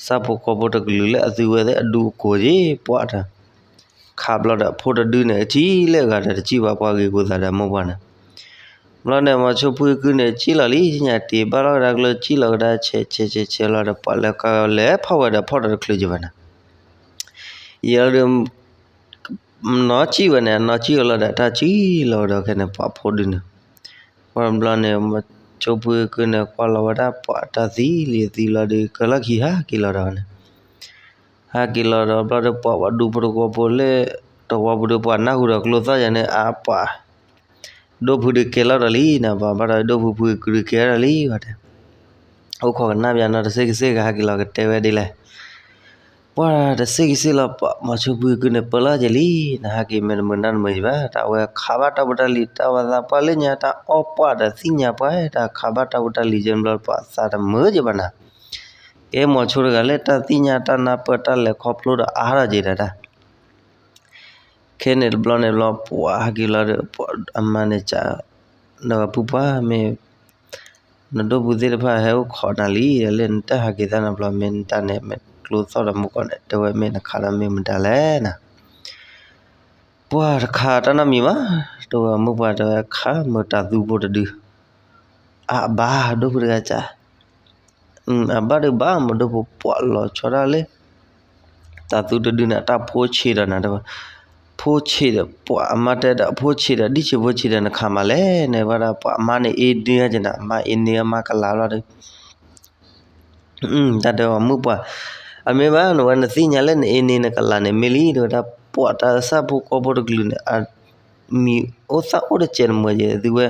ဆၣ်ဖိကီၢ်ဖိတကလုာ်လၢအသုဝဲသ့ၣ်အဒူအကိးက့ၤ ပှၤတၢ် ခးဘျီဒီးအဖိတဒုန့ၣ် အထံၣ်လၢအဂၤဒီးတစံၣ်ဘၣ်ပှၤဂ့ၤကိၤသးဒီးမိၢ်ပှၢ်န့ၣ် ဘျီန့ၣ် မိၤဆိဖုဝ့ၢ်ကုၢ်န့ၣ် စံၣ်လီၤလံ ညါတ့ၢ်ဘၣ်လီၤကဒါကျိ စံၣ်လီၤကဒါ ဆဲးဆဲးဆဲးဆဲးလီၤဒီး ပှၤလၢကလဲၤဖီၣ်ဝဲဒီးဖီၣ်ဒီးတချုးက့ၤဘၣ်နၤ ယဲဒီး နီၢ်စံၣ်ဝဲန့ၣ် အနီၢ်စံၣ်ဝဲလီၤဒီး တၢ်စံၣ်လီၤဝဲဒီးခဲန့ၣ် ပှၤဖိဒုန့ၣ် ပှၤဘျီန့ၣ် မိၤဆိဖုဝ့ၢ်ကုၢ်န့ၣ် ကွၢ်လီၤဝဲဒၣ်ပှၤတၢ်သံလံသံလီၤဒီး ကလီၢ်ခံဟးက့ၤလီၤဒီးန့ၣ် ဟးက့ၤလီၤဒီးဘျီဒီး ပှၤပှၤဒူဖိတဝီဖိလၢ တဝီပူၤဒီး ပှၤနၢ်ဟူဒီးကျိသီၣ်ယၤန့ၣ် အါပှၤ ဒိၣ်ဖုဒုးကဲလီၤဒီးလံနၤ ပှၤဘၣ်ဒီးဒိၣ်ဖုဖုဒုးကဲဒီးလံ ပှၤတဲ အိၣ်ခိးကနၣ်ပျးနီၤ တစ့ၢ်ကစ့ၢ်ကဟဲက့ၤလီၤကတဲဝဲဒ်လဲၣ်. ပှၢ်တစ့ၢ်ကစ့ၢ်လီၤ ပှၢ်မိၤဆိဖုကုန့ၣ် ပၢလီၤက့ၤလံ, နဟဲက့ၤမ့ၢ်တမုာ်နၢ်တမုာ်ယၤဘၣ်, တၢ်ဝဲခးဘၣ်တၢ်ဖိတၢ်လံၤ တၢ်ဝဲသးပှၢ်လၢညါ တၢ်အီၣ်ပှၢ်ဒီးသ့ၣ်ညါပှၢ် တၢ်ခးဘၣ်တၢ်ဖိတၢ်လံၤကဲဘျီ ပှၢ်သးတမုာ်က့ၤဘၣ်နၤ. ကဲမိၤဆိတဂၤလၢတၢ်သ့ၣ်ညါတၢ်နၢ်ပၢၢ် တၢ်လဲၤခီဖျိဒီးအါထီၣ်က့ၤဒၣ်တၢ် ခဲန့ၣ်တဘျီန့ၣ်ဘျီ ပှၢ်ဟဲက့ၤလီၤဒီး ပှၢ်အမါန့ၣ်စံး, ဒီးပှၢ်ပှၢ်မ့ၢ် နဒိၣ်ဖုသ့ၣ်တဖၣ်ဟဲအိၣ်ခိးနၤလံ လၢနတၢ်ဟးက့ၤသၣ်နဘျီ မ့ၢ်နတၢ်န့ၣ် မ့ၢ်ကျိသီၣ်ဒီးမူကီၢ်န့ၣ် တဲဝဲမ့ၢ်နခးဒီးမ့ၢ်မတၤလဲၣ်နၤ. ပှၢ်တခးတၢ်နီတမံၤဘၣ်, တဲဝဲမုၢ်ပှၢ်တဲဝဲခးမုာ်တၤသူဖိတဒု အဘၣ်ဒိၣ်ဖုတဂၤစံး အဘၣ်ဒုးဘၣ်မုာ်ဒိၣ်ဖု ပှၢ်လီၤဆီဒၣ်လၢ တၤသူတဒုန့ၣ် အတၢ်ဖိဆံးဒီးနၤတဲဝဲ, ဖိဆံးဒီး ပှၢ်အမါတဲဒီး ဖိဆံးဒီး ဒ်ဆံးဖိဆံးဒီးနခးမးလဲၣ်န့ၣ်ဝဲဒၣ် ပှၢ်အမါန့ၣ်အ့န့ကနၤ အမါအ့န့အမါကလၤလီၤဒီး တၢ်တဲအီၤမုၢ်ပှၢ်, အမ့ၢ်ဘၣ်နဝဲနသ့ၣ်ညါလၢနအ့န့နကလၤန့ၣ် မ့ၢ်လံ တဲဝဲဒၣ် ပှၢ်တၢ်သၣ်ဖိကီၢ်ဖိတကလုာ်န့ၣ် မံၤအိၣ်သၣ်အိၣ်တစဲးတမှဲၤယဲၢ် သုဝဲ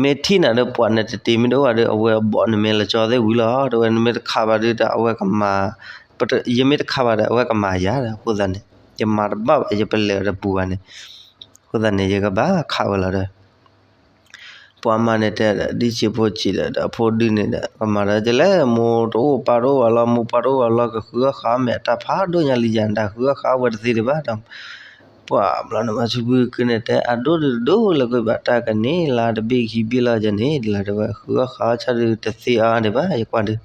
မ့ၢ်ထံၣ်နၤဒီးပှၢ်နတတ့မ့ၢ်တအိၣ်ဘၣ်ဒီး အဝဲအဘီၣ်န့ၣ်မ့ၢ်လီၤကၠီသ့ၣ်ဝံၤလီၤ တဲဝဲ နမ့ၢ်တခးဘၣ်ဒီးအဝဲကမၤ, ယမ့ၢ်တခးဘၣ်ဒီး အဝဲကမၤယၤဒီး အဃိသတးန့ၣ် ယမၤတဘၣ်ဘၣ် ယပလဲၤတပူၤဘၣ်န့ၣ်, အဃိသတးန့ၣ် ယကဘၣ်ခးဝဲလီၤဒီး ပှၢ်မါန့ၣ်တဲဒီး ဒ်ဆံးဖိဆံးဒီး ဒီးအဖိဒုန့ၣ်ဒီး ကမၤဒီးကလဲၣ် မိၢ်တအိၣ်ပၢ်တအိၣ်ဘၣ်လီၤ မိၢ်ပၢ်တအိၣ်ဘၣ်လီၤ ကဃုအီၣ်ဃုအီမ့ၢ်အတၢ်ဖးဒိၣ်ညါလံယၤ တၢ်ဃုအီၣ်ဃုအီဝဲတသ့ဒံးဘၣ်ဒီး ပှၢ်ဘျီန့ၣ် မၤဆူၣ်ဖုကုန့ၣ်တဲ အဒိၣ်ဒုးတဒိၣ်လၢကွံာ်ဘၣ် တၢ်ကန့ၢ်လါတဘ့ၣ်ခံဘ့ၣ်လီၤယဲန့ၣ် ဒ်လီၤတဲဝဲ ဃုအီၣ်ဃုအီဆၣ်ဒုးတသ့အီၤဒံးဘၣ် ယကွၢ်ဒုး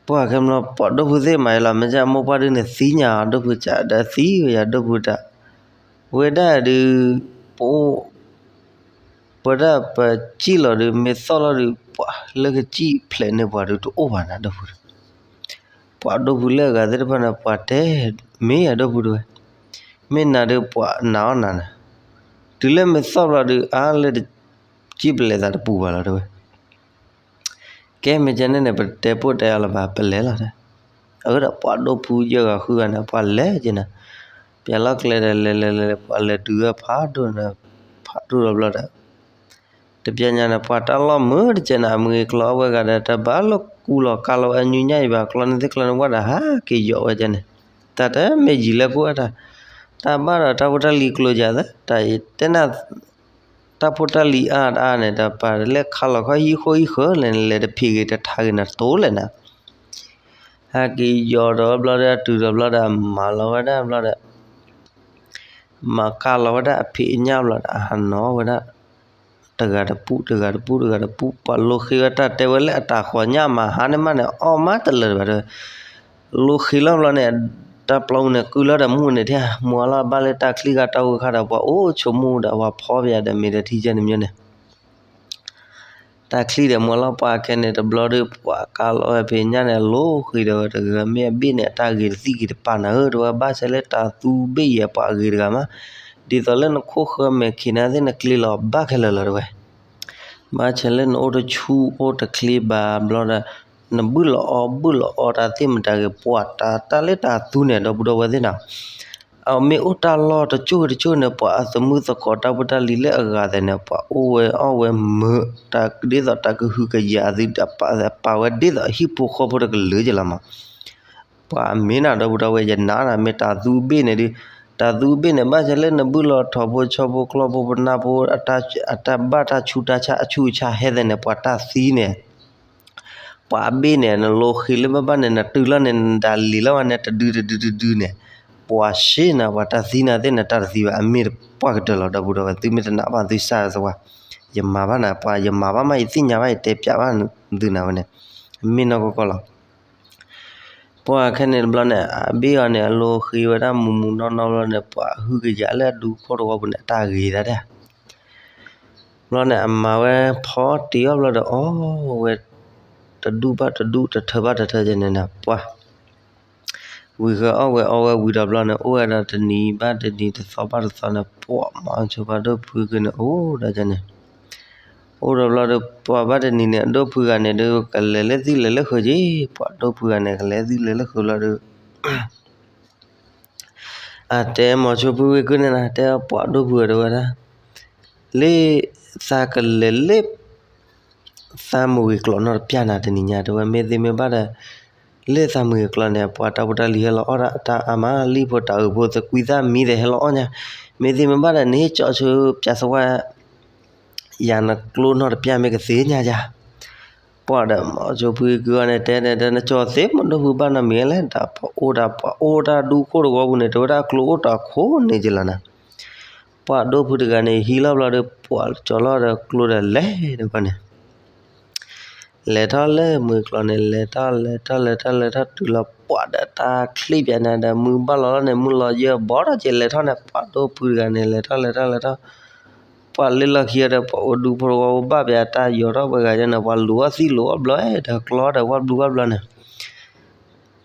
ပှၢ်ခဲဘျီ ပှၢ်ဒိၣ်ဖုသ့ၣ်မၤအံၤလီၤ မ့ၢ်ကမ့ၢ်ပှၢ်ဒုးန့ၣ်သံညါအီၤ ဒိၣ်ဖုစံးဒီးသံဝဲယၤ ဒိၣ်ဖုတၢ် ဝဲဒၣ်ဒုး ပအိၣ် ပဝဲဒၣ်ပစံၣ်လီၤဒုး မ့ၢ်သီၣ်လီၤဒုး ပှၢ်လၢကစံၣ်ဖျဲးန့ၢ်ပှၤဒုးတအိၣ်ဘၣ်နၤ ဒိၣ်ဖု ပှၢ်ဒိၣ်ဖုလၢအဂၤသ့ၣ်တဖၣ်န့ၣ် ပှၢ်တဲ မ့ၢ်ယၤဒိၣ်ဖုတဝဲ မ့ၢ်နၤဒုးပှၢ်နာ်အီၣ်နၤန့ၣ် တုၤလၢမ့ၢ်သီၣ်ဘျီဒုး အါလၢ စံၣ်ပလဲၤသးတပူၤဘၣ်လီၤတဝဲ ကဲမ့ၢ်ကဲန့ၣ်န့ၣ် ပတဲပိၢ်တဲအီၤလၢၤဘၣ် ပလဲၤလီၤတဲ အဝဲဒီးပှၢ်ဒိၣ်ဖုယဲၢ်ဂၤဃုဂၤန့ၣ် ပှၢ်လဲၤက့ၤန့ၣ် ပျဲလီၤကျဲဒီးလဲၤလဲၤလဲၤလဲၤ ပှၢ်လဲၤတုၤဝဲဖးဒိၣ်န့ၣ် ဖးဒိၣ်ဒီးဘျီဒီး တပျဲညါန့ၣ် ပှၢ်တၢ်လီၢ်မုာ်တကဲန့ၣ် အမုာ်ကျီအဝဲဂၤဒီး တဘၣ်လီၢ်ကူလီၤကါလီၤဝဲအညူညါအံၤဘၣ် ကျီန့ၣ်သ့ၣ်ကျီန့ၣ်ဝဲဒီးဟးက့ၤယီၤဝဲကဲန့ၣ် တၢ်တမ့ၢ်ယံာ်လၢကိၣ်အတၢ် တၢ်ဘၣ်ဒီးတၢ်ဖိတၢ်လံၤကျိၤယၤသၢ တၢ်တဲနၤ တၢ်ဖိတၢ်လံၤအါတအါန့ၣ် တပာ်လဲၤခးလီၤခီဟံၣ်ဃိဟံၣ်ဃၢၤလဲၣ်န့ၣ် လဲၤတဖံးဂ့ၤတထါဂ့ၤန့ၣ် တိၤလဲၣ်နၤ ဟဲက့ၤယီၤဒီးဘျီဒီး တုၤဒီးဘျီဒီး မၤလီၤဝဲဒၣ်ဘျီဒီး မၤကါလီၤဝဲဒၣ်အဖံးအညၣ်ဘျီဒီး အဟးနီၤဝဲဒၣ် တဂၤတပူၤ တဂၤတပူၤ တဂၤတပူၤ ပှၤလိဃ့ဝဲတၢ်တဲဝဲလၢအတၢ်ဃီညၣ်မၤဟါန့ၢ်မးန့ၣ် အီၣ်မးတလၢာ်ဘၣ်ဒီး လိဃ့လီၤဘျီန့ၣ် တၢ်ပျီပူၤန့ၣ် ကုလီၤဒီးမူန့ၣ်ထဲ မူအလီၢ်ဘၣ်လၢတၢ်ချံဂၤတၢ်ဝဲခါဒီး ပှၤအိၣ်ဆိးမူဒီး ပှၤဖီပယၤဒီးမ့ၢ်ဒီးထံကဲန့ၣ်မ့ၢ်န့ၣ် တၢ်ချံဒီးမူအလီၢ်ပှၤခဲန့ၣ်တဘျီဒီး ပှၤကါလီၤဝဲဖံးညၣ်န့ၣ် လိဃ့ဒီးဝဲတဂၤမ့ၢ်အဘ့ၣ်န့ၣ် အတၢ်ဂ့ၤတသံၣ်ဂ့ၤတပာ်နၤဧၢ တဝဲဘၣ်ဆဲလၢတၢ်သူဘ့ၣ်ယဲၢ်ပှၤအဂ့ၤတဂၤမး ဒ်သိးလၢနခိၣ်ဃၢမဲာ်ခံးနၤသ့ၣ်နကျ့လီၤဘၣ်ခဲလၢာ်လီၤတဝဲ ဘၣ်ဆဲလၢနအိၣ်တဆူၣ်အိၣ်တချ့ဘၣ်ဘျီဒီး နဘုၣ်လီၤအီၣ်ဘုၣ်လီၤအီတၢ်သ့ၣ်မတၤဂ့ၤ ပှၤတၢ်တၢ်လၢတၢ်သူန့ၣ် ဒီပုၢ်ဒီဝဲၢ်သ့ၣ်နၤ အမ့ၢ်အိၣ်တၢ်လီၢ်တကၠိၢ်တကၠိၢ်န့ၣ် ပှၤအသမုသကိးတၢ်ဖိတၢ်လံၤလၢအဂၤသ့ၣ်န့ၣ် ပှၤအိၣ်ဝဲအီၣ်ဝဲမုာ် တၢ်ဒ်သိးတၢ်ကဟုကယာ်အသု ပာ်ဝဲဒ်သိးအဟံၣ်ဖိဃီဖိတကလုာ်ကလီၤမး ပှၤမ့ၢ်နၤဒီပုၢ်ဒီဝဲၢ် ယနာ်နၤ မ့ၢ်တၢ်သူဘ့ၣ်န့ၣ်ဒုး တၢ်သူဘ့ၣ်န့ၣ် ဘၣ်ဆဲလၢနဘုၣ်လီၤထိၣ်ဖိဆီဖိကျီၢ်ဖိပနၢ်ဖိ အတၢ်ဘၣ်တၢ်ဆူးတၢ်ဆါအဆူးအဆါဟဲသ့ၣ်န့ၣ် ပှၤတၢ်သံန့ၣ် ပှၤအဘ့ၣ်န့ၣ် နလိဃ့လၢဘၣ်ဘၣ်န့ၣ် နတုၤလီၤန့ၣ် နတၢ်လံၤလီၤဝဲန့ၣ် တဒုတဒုတဒုန့ၣ် ပှၤရှ့နၤ ပှၤတၢ်သံနၤသ့ၣ်န့ၣ် တၢ်တသံဘၣ် အမ့ၢ်တပှၢ်ကတၢၢ်လီၤ ဒီပုၢ်ဒီဝဲၢ် သုမ့ၢ်တနာ်ဘၣ်သုစၢ်တသဝါ ယမၤဘၣ်နၤ ပှၤယမၤဘၣ်မး ယသ့ၣ်ညါဘၣ် ယတဲပျးဘၣ်သုနၤဝဲန့ၣ် အမ့ၢ်နီၢ်ကီၢ်ကီၢ်လီၤ ပှၢ်ခဲန့ၣ်တဘျီန့ၣ် အဘ့ၣ်အီၤန့ၣ် အလိဃ့ဝဲဒၣ်မူးမူးနီၢ်နီၢ်ဘျီန့ၣ် ပှၤဟုကယာ်လၢအဒူခိၣ်တဝီပူၤန့ၣ် အတၢ်ဂ့ၤဒၣ်ဒၣ် ဘျီန့ၣ် အမၤဝဲဖီတ့ၢ်အီၣ်ဘျီဒီး အီၣ်ဝဲ တဒူၣ်ဘၣ်တဒူၣ် တထၢဘၣ်တထၢကဲန့ၣ်နၤ ပှၢ် ဝံၤဃီအီၣ်ဝဲအီဝဲဝံၤဒီးဘျီန့ၣ် အိၣ်ဝဲဒၣ်တနံၤဘၣ်တနံၤ တသီဘၣ်တသီန့ၣ် ပှၢ်မၤဆိဖါဒိၣ်ဖုကုန့ၣ် အိၣ်ဒီးကဲန့ၣ် အိၣ်ဒီးဘျီဒီး ပှၢ်ဘၣ်တနံၤန့ၣ် အဒိၣ်ဖုဂၤန့ၣ်ဒီး ကလဲၤလၢသံလဲၤလၢဃုာ်က့ၤ ပှၢ်ဒိၣ်ဖုဂၤန့ၣ် ကလဲၤသံလဲၤလၢဃုာ်ဘျီဒီး အတဲမၤဆိဖုဝ့ၢ်ကုန့ၣ်နၤ တဲပှၢ်ဒိၣ်ဖုဂၤတဝဲဒၣ် လၢ သးကလဲၤလၢ သးမုၢ်ဂ့ၤကျိာ်နီတပျၢ်နၤတနံၤညါ တဲဝဲ မ့ၢ်သ့မ့ၢ်ဘၣ်ဒီး လၢသးမုၢ်ဂ့ၤကျိာ်န့ၣ် ပှၤတၢ်ဖိတၢ်လံၤဟဲလီၤအီၣ်တၢ်အါမး လံၣ်ဖိတၢ်အုးဖိသကွံသၣ်မံသ့ၣ်ဟဲလီၤအီၣ်ညါ, မ့ၢ်သ့မ့ၢ်ဘၣ်ဒီး နဟ့ၣ်ကၠီဆိပၠးသဝါ ယၤနကျိနီတပျၢ်မ့ၢ်ကသ့ညါယၤ ပှၤဒီးမီၤစိဖုကုအီၤန့ၣ် တဲတဲတဲ နကၠီသ့မီၤဒိၣ်ဖုဘၣ်နီတမံၤလဲၣ် ဒီးပအိၣ်တၢ်ပှၤအိၣ်တၢ်ဒူခိၣ်တဝီပူၤန့ၣ် တဲဝဲဒၣ်ကျိအိၣ်တၢ်ခိၣ်န့ၣ်ကလီၤနၤ, ပှၤဒိၣ်ဖုတဂၤန့ၣ် ဟံးလီၤဘျီဒီး ပှၤကၠီလီၤဒီးကျိဒီးလဲၤဒီးပှၤန့ၣ် လဲၤထီၣ်လၢမုၢ်ကျိၤန့ၣ် လဲၤထီၣ်လဲၤထီၣ်လဲၤထီၣ်လဲၤထီၣ်တုၤလီၤပှၤဒီးတၢ်ချံၣ်ပၠးန့ၣ်ဒီး မုၢ်ဘၣ်လီၤလီၤန့ၣ် မုၢ်လီၤယၢၢ်ဘီထီၣ်က့ၤလဲၤထီၣ်န့ၣ် ပှၤဒိၣ်ဖုတဂၤန့ၣ် လဲၤထီၣ်လဲၤထီၣ်လဲၤထီၣ် ပှၤလၢလီၢ်ခံအီၤဒီး ပှၤအိၣ်ဒူဖိတဝီဘၣ်ပၠးတၢ်ယီၤထီၣ်ပှဲၤဂၤယဲန့ၣ် ပှၤလူၤအီၣ်သံၣ်လူၤအီၣ်ဘျီဒီးကျီဒီးဝၣ်ဘျူးဝၣ်ဘျီန့ၣ်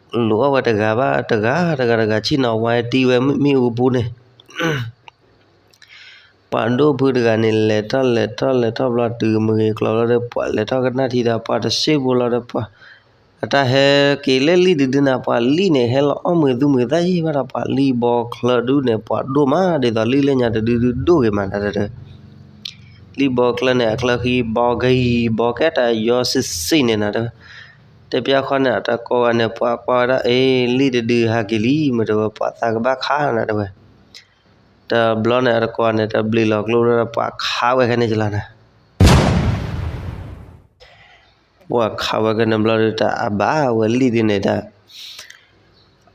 လူၤအီၣ်ဝဲတဂၤဘၣ်တဂၤ တဂၤတဂၤဆ့ၣ်နီၤဝဲတံၢ်ဝဲမ့ၣ်အူပူၤန့ၣ် ပှၤဒိၣ်ဖုတဂၤန့ၣ် လဲၤထီၣ်လဲၤထီၣ်လဲၤထီၣ်ဘျီတုၤမုၢ်ဂ့ၤကျိၤဘျီဒီး ပှၤလဲၤထီၣ်ကနၣ်ထံဒီး ပှၤတစ့ၢ်ဖိလီၤဒီး ပှၤအတၢ်ဟဲက့ၤလၢလံၣ်တဒုန့ၣ် ပှၤလံၣ်န့ၣ် ဟဲလီၤအီၣ်မုာ်သူမုာ်သးယံာ်ဘၣ်ဒီး ပှၤလံၣ်ဘီချၢဒုန့ၣ် ပှၤဒိၣ်မး ဒ်သိးလံၣ်လၢညါတဒုဒုဒိၣ်ဂ့ၤမးနၤတဲ လံၣ်ဘီချၢန့ၣ် အချၢဃံဘီဂ့ၤ ဘီကဲတၢ်ယီၤစ့ၢ်စ့ၢ်န့ၣ်နၤတဲ တဲပျီခီန့ၣ် အတကိးဂၤန့ၣ် ပှၤကွၢ်ဝဲဒၣ် အ့ လံၣ်တဒုဟးက့ၤလံ မ့ၢ်တဲဝဲ ပှၤသးကဘၣ်ခးနၤတဲဝဲ တဘျီန့ၣ် အတကိးဂၤန့ၣ် တဘျုးလီၤကျိဒီး ပှၤခးဝဲခဲန့ၣ်ကလီၤနၤ ပှၤခးဝဲခဲန့ၣ်ဘျီဒီး တၢ်အဘၣ်ဝဲလံၣ်ဒုန့ၣ်တၢ်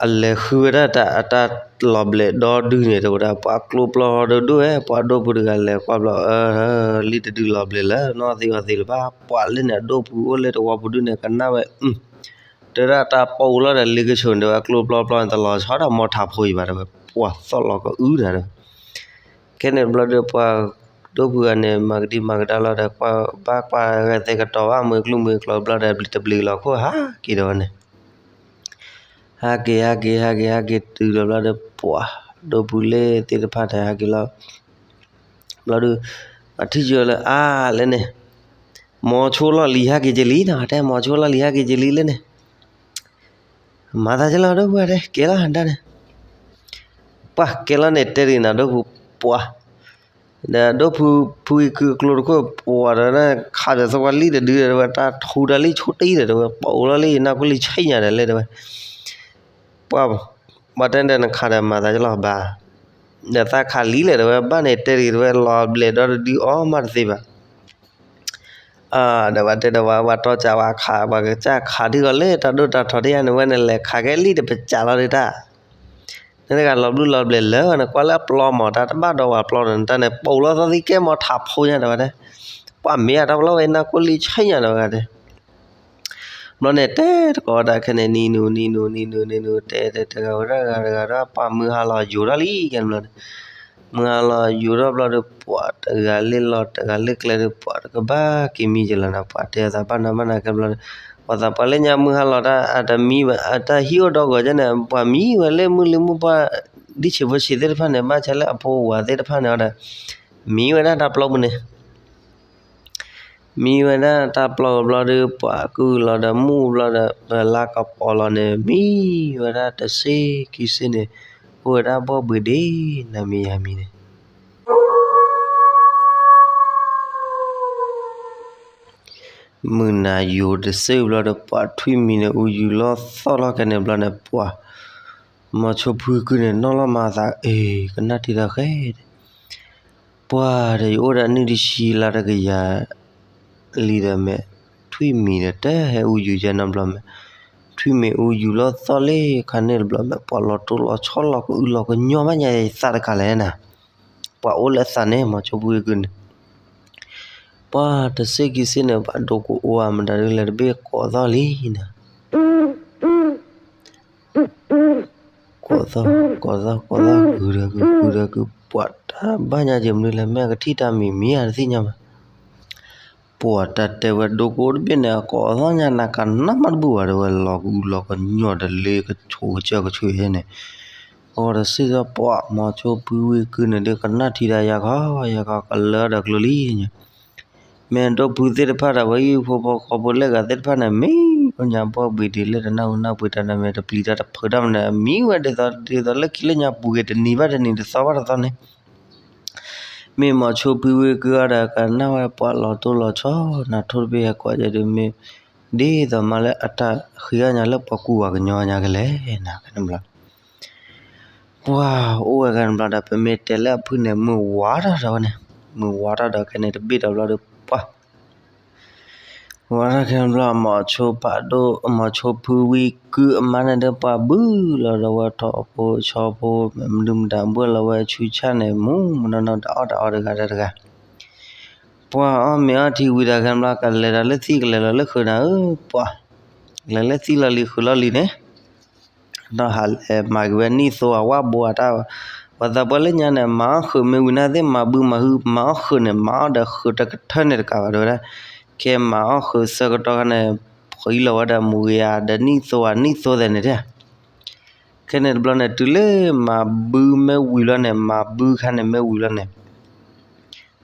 အလဲၤဃုဝဲဒၣ်တၢ်အတၢ်လီၤဘျဲးဒီဒုန့ၣ် တဲဝဲဒၣ် ပှၤကျိပျီဒိၣ်ဒိၣ်ဝဲ ပှၤဒိၣ်ဖုတဂၤလဲၤကွၢ်ဘျီ အၢ လံၣ်တဒုလီၤဘျဲးလၢနီၢ်သံအီၤသ့လၢၤဘၣ် ပှၤလၢန့ၣ် အဒိၣ်ဖုအိၣ်လၢတဝီပူၤဒုန့ၣ် ကနၣ်ဝဲ တဲဝဲဒၣ်တၢ်ပိာ်အူလီၤဒီးလ့ကဆိးန့ၣ် တဲဝဲ ကျိပျီပျီန့ၣ် တလီၤဆီဒီးမီထးဖိအံၤဘၣ် တဲဝဲ ပှၤသီၣ်လီၤကအုတၢ်တဲဝဲ ခဲန့ၣ်တဘျီဒီး ပှၤဒိၣ်ဖုဂၤန့ၣ် မၤကဒံမၤကဒါလီၤဒီး ကွၢ်ဘၣ်ကွၢ်ဂဲၤသဲကတီၤဘၣ်မုၢ်ကျိၤမုၢ်ကျိၤဘျီဒီး တဘျုးလီၤခိၣ်ဟးက့ၤဒီးဝဲန့ၣ် ဟးက့ၤ ဟးက့ၤ ဟးက့ၤ ဟးက့ၤတုၤဒီးဘျီဒီး ပှၤဒိၣ်ဖုလၢသ့ၣ်တဖၣ်န့ၣ် ဟးက့ၤလီၤ ဘျီဒီး ပှၤထံၣ်ယီၤလၢအါလဲၣ်န့ၣ် မီၤဆိလီၢ်လံၤဟဲက့ၤက့ၤလံနီၤ တဲ မီၤဆိလီၢ်လံၤဟဲက့ၤက့ၤလံလၢန့ၣ် မၤသးကလီၤဒိၣ်ဖုတဲ ကဲလီၤဒၣ်န့ၣ် ပှၤကဲလီၤန့ၣ် တဲဒ်န့ၣ် ဒိၣ်ဖုပှၤ ဒီးဒိၣ်ဖု ဖုအံၤခုအကျိတခိၣ် ပှၤဒီး ခးဒီးသဝီလံၣ်တဒုဒီး တဲဝဲ တၢ်ထူတၢ်လံၣ်ဆိတံၢ်ဒီး တဲဝဲ ပအိးလီၤလံၣ် နၢ်ကီၢ်လံၣ်ဆံၣ်ညါဒီးလဲၣ် တဲဝဲ ပှၤ ပှၤတဲဒီး နခးဒီးမၤသးကလီၤဘၣ် ဒီးသးခးလံလၢၤ တဲဝဲ ဘၣ်န့ၣ်တဲဒ် တဲဝဲ လီၤဘျဲးဒီတဒုအီၣ်မးတသ့ဘၣ် ဒီးပှၤတဲဒီး ပှၤတီၢ်ကးဝဲခး ပှၤကစၢ်ခးထံၣ်ဂီၤလၢတၢ်ဒိၣ်တၢ်ထီတယါန့ၣ် ဝဲန့ၣ်လဲၤခးကဲလံၣ်တပစးလီၤဒုးတၢ် နတဂၤလီၤဘျုးလီၤဘျဲးလၢၤဝဲန့ၣ် ကွၢ်လၢအပျီမး တၢ်တဘၣ်ဒီးဝဲပျီဒီး နတၢ်န့ၣ် ပိာ်လီၤသီသံကဲမီၤထးဖိညါဒီးဝဲတဲ ပှၤမ့ၢ်အတၢ်ပလီၢ်ဝဲ နၢ်ကီၢ်လံၣ်ဆံၣ်ညါဒီးဝဲဂၤတဲ ဘျီန့ၣ် တဲတကိးဝဲဒၣ်ခဲန့ၣ် နံၤနူၤ နံၤနူၤ နံၤနူၤ နံၤနူၤ တဲတဲတဂၤဝဲဒၣ်ဂၤတဂၤဒီး ပှၤမုၢ်ဟါလီၤယိၤထီၣ်လံ ကဲန့ၣ်ဘျီန့ၣ် မုၢ်ဟါလီၤယိၤထီၣ်ဘျီဒီး ပှၤတဂၤလၢလီၢ်တဂၤလၢကျဲဒီး ပှၤတကဘၣ်က့ၤမံက့ၤလီၤနၤ ပှၤတဲအသးဘၣ်နၤဘၣ်နၤကဲဘျီန့ၣ် ပှၤသးပှၢ်လၢညါမုၢ်ဟါလီၤတၢ် အတမံဘၣ် အတၢ်ဟံၣ်အိၣ်ဒီဂီၤကဲန့ၣ် ပှၤမံဝဲလၢမုၢ်လံမုၢ်ပှၢ် ဒ်ဆံးဖိဆံးသ့ၣ်တဖၣ်န့ၣ် ဘၣ်ဆၣ်လၢအဖိအဝၤသ့ၣ်တဖၣ်န့ၣ်ဒီး မံဝဲဒၣ်တၢ်ပျီပူၤန့ၣ် မံဝဲဒၣ်တၢ်ပျီကဘျီဒီး ပှၤကုၢ်လီၤဒီးမူဘျီဒီး ပလါကပီၤလီၤန့ၣ် မံဝဲဒၣ်တစ့ခံစ့န့ၣ် အိၣ်ဝဲဒၣ်ဘီၣ်ဘှံးဒ့ နမံၤယၤမံၤန့ၣ် မုၢ်နၤယိၤတစ့ဘျီဒီး ပှၤထွံၣ်မံၤန့ၣ် အူယူၤလီၤသီၣ်လီၤခဲန့ၣ်ဘျီန့ၣ် ပှၤ မီၤဆိဖုကုန့ၣ် နီၣ်လီၤမၤသး အ့ ကနၣ်ထံဒီးဃဲ ပှၤဒီးယအိၣ်ဒီးနုၢ်တဆံလါတကယၤ လံဒီးမဲာ် ထွံၣ်မံၤဒီးတဟဲအူယူၤယဲနီတဘျီမဲာ် ထွံၣ်မံၤအူယူၤလီၤသီၣ်လံခါန့ၣ်တဘျီမဲာ် ပှၤလီၤတိၢ်လီၤဆီလီၤကအုလီၤကညီဘၣ်ညါယသးတခါလဲၣ်နၤ ပှၤအိၣ်လၢအသးန့ၣ် မီၤဆိဖုကုန့ၣ် ပှၤတစ့ၢ်ကီးစ့ၢ်န့ၣ် ပှၤဒိကအိၣ်အမတၤဒုလဲၣ်တဘ့ၣ်ကိးသီၣ်လံနၤ ကိးသီၣ် ကိးသီၣ် ကိးသီၣ် ကုၤဒီးကုၤ ကုၤဒီးကုၤ ပှၤတၢ်ဘၣ်ညါက့ၤမနုၤလဲၣ် မ့ၢ်အကထံၣ်တၢ်မံၤမံၤဧါတသ့ၣ်ညါဘၣ် ပှၤတၢ်တဲဝဲဒိကအိၣ်တဘ့ၣ်န့ၣ် အကိးသီၣ်ညါနၤကနၣ်မးတဘူၣ်ဘၣ် တဲဝဲလီၤကအိၣ်လီၤကညီဒီးလၢကဆိးကစၢၢ်ကဆိးဟဲန့ၣ် အဃိဒီးစ့ၢ်ကီးပှၤမီၤဆိဖုဝ့ၢ်ကုန့ၣ် ဒုးကနၣ်ထံဒီးယၤခီ ယၤခီကလၢဒီးကျိလံ မ့ၢ်ဒိၣ်ဖုသ့ၣ်တဖၣ်ဒီး ဝဲအံၤဖိဖိဃီဖိလၢဂၤသ့ၣ်တဖၣ်န့ၣ် မ့ၢ်ကညါဘီၣ်ဘှံးဒံးလၢတနၢ်ဟူနၢ်ပှ့ၤတၢ်န့ၣ် မ့ၢ်တပျံၤတၢ်တဖုးတၢ်မနုၤ မံဝဲဒ်သိးဒ်သိးလၢခံလၢညါပူၤက့ၤတနံၤဘၣ်တနံၤတသီဘၣ်တသီန့ၣ် မ့ၢ်မိၤဆိဖုဝ့ၢ်ကုၢ်အီၤဒီး ကနၣ်ဝဲပှၤလီၤတိၢ်လီၤဆီ နၤထိၣ်တဘ့ၣ်ဟဲကိးယဲဒုးမ့ၢ် ဒ်သိးမးလၢအတၢ်ဃံအီၣ်ညါလၢပှၤကူၣ်ပှၤကညီညါကလဲၣ် နၤကန့ၣ်ဘျီ ပှၤအိၣ်ဝဲကန့ၣ်ဘျီဒီး ပမ့ၢ်တဲလၢအဖုၣ်န့ၣ် မုၢ်ဝါထီၣ်ဒီးဝဲန့ၣ် မုၢ်ဝါထီၣ်ဒီးခဲန့ၣ်တဘ့ၣ်ဒီးဘျီဒီး ပှၤ ဝါထီၣ်ခဲန့ၣ်ဘျီ မိၤဆိဖးဒိၣ် မိၤဆိဖုဝ့ၢ်ကုၢ်အမါန့ၣ်ဒီး ပှၤဘုၣ်လီၤဒီးဝဲထိးဖိဆီဖိ မနုၤမတၤဘှၢလီၤဝဲဆူၣ်ဆၣ်န့ၣ် မူမနီၢ်နီၢ်တၢ်အီၣ်တၢ်အီတဂၤတၢ်တဂၤ ပှၤအီၣ်မ့ၤအီထံဝံၤဒီးခဲန့ၣ်ဘျီ ကလဲၤဒီးလၢသံကလဲၤလီၤလၢဃုာ်နၤဧၢ ပှၤ လဲၤလၢသံလီၤလံဃုာ်လီၤလံန့ၣ် ဒီးဟးလဲၤမၤက့ၤဝဲနံၣ်သိအဝၣ်ဘိအတၢ် ပှၤသးပှၢ်လၢညါန့ၣ် မၤအီၣ်ဃုာ်မ့ၢ်ဝံၤန့ၣ်သ့ၣ်မၤဘုမၤဟု မၤအီၣ်ဃုာ်န့ၣ် မၤအီၣ်ဒီးဃုာ်တကထၢၣ်န့ၣ်တကးဘၣ်တဲဝဲဒၣ် ခဲမၤအီၣ်ဃုာ်ဆၢကတီၢ်ခါန့ၣ် ဖှံလီၤဝဲဒီးမူဂ့ၤဧါဒီးနံၣ်သိဧါ နံၣ်သိသဲးန့ၣ်တဲ ခဲန့ၣ်တဘျီန့ၣ် တုၤလၢမၤဘုမ့ၢ်ဝံၤလီၤန့ၣ် မၤဘုခါန့ၣ်မ့ၢ်ဝံၤလီၤန့ၣ်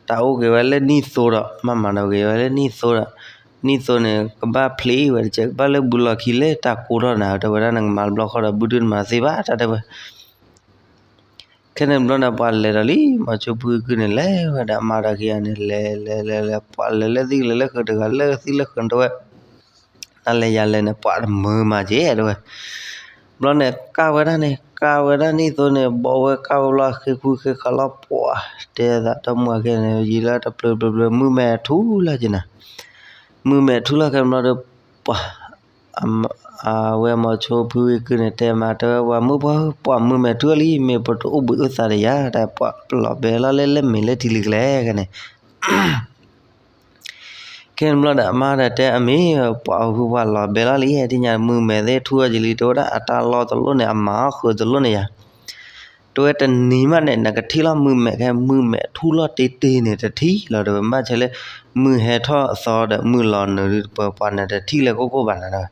တၢ်အိၣ်က့ၤဝဲလၢနံၣ်သိဒီး မၤမၤဒီးက့ၤဝဲလၢနံၣ်သိဒီး နံၣ်သိန့ၣ် ကဘၣ်ဖျ့ဝဲတကဲး ကဘၣ်လၢဘုလီၢ်ခံလၢတၢ်ကိးထီၣ်နၤ တဲဝဲဒၣ် နကမၤတဘျီဃီဒီးဘုဒုနမၤသ့ဘၣ် တၢ်တဲဝဲ ခဲန့ၣ်တဘျီန့ၣ် ပှၤလဲၤဒီးလံ မိၤဆိဖုဝ့ၢ်ကုၢ်န့ၣ် လဲၤဝဲဒီးအမါဒီးခံဂၤန့ၣ် လဲၤလဲၤလဲၤလဲၤ ပှၤလဲၤလၢသံကလဲၤလၢဃုာ်တဂၤလၢသံလၢဃုာ်တဝဲ နလဲၤယၤလဲၤန့ၣ် ပှၤတမုာ်မၤက့ၤတဲဝဲ ဘျီန့ၣ် ကၢ်ဝဲဒၣ်န့ၣ် ကၢ်ဝဲဒၣ်နံၣ်သိန့ၣ် ဘီဝဲကၢ်ဝဲဘျီ ဃ့ခူဃ့ခါလီၤ ပှၤ တဲသးဒီမါဝၤခံဂၤန့ၣ် ယံာ်လၢတဖျၢၣ်ဖျၢၣ်ဖျၢၣ် မုၢ်မဲာ်ထူလီၤက့ၤနၤ မုၢ်မဲာ်ထူလီၤခဲန့ၣ်ဘျီဒီး ပှၤ အဝဲမိၤဆိဖုဝ့ၢ်ကုၢ်န့ၣ် တဲမၤတဲဝဲ ပှၤမုၢ်ပှၢ်ဧၢ ပှၤမုၢ်မဲာ်ထူလံ မ့ၢ်ပတအိၣ်ဘှံးအိၣ်သါဒီးယၤ တၢ်ပှၤပလီၤဘဲလီၤလၢလၢမ့ၢ်လၢထံလံၤကလဲၣ်န့ၣ် ခဲန့ၣ်ဘျီဒီးအမါဒီးတဲအမ့ၢ် ပှၤအီၣ်ဖုပှၤလီၤဘဲလီၤလံ သ့ၣ်ညါမုၢ်မဲာ်သ့ၣ်ထူအီၤက့ၤလံ တဲဝဲဒၣ်အတၢ်လီၢ်တလိၣ်န့ၣ် အမၤအီၣ်ဃုာ်တလိၣ်န့ၣ်ယၤ တဲဝဲတနံၤမးန့ၣ် နကထံၣ်လီၤမုၢ်မဲာ်ခဲ မုၢ်မဲာ်ထူလီၤတ့ၢ်တ့ၢ်န့ၣ် တထံၣ်လီၤတဲဝဲ ဘၣ်ဆၣ်လၢ မုၢ်ဟဲထီၣ်အသီဒီးမုၢ်လီၤနုာ်ဒုး ပှၤပှၤန့ၣ် တထံၣ်လၢကိၢ်ကိၢ်ဘၣ်နၤတဲဝဲ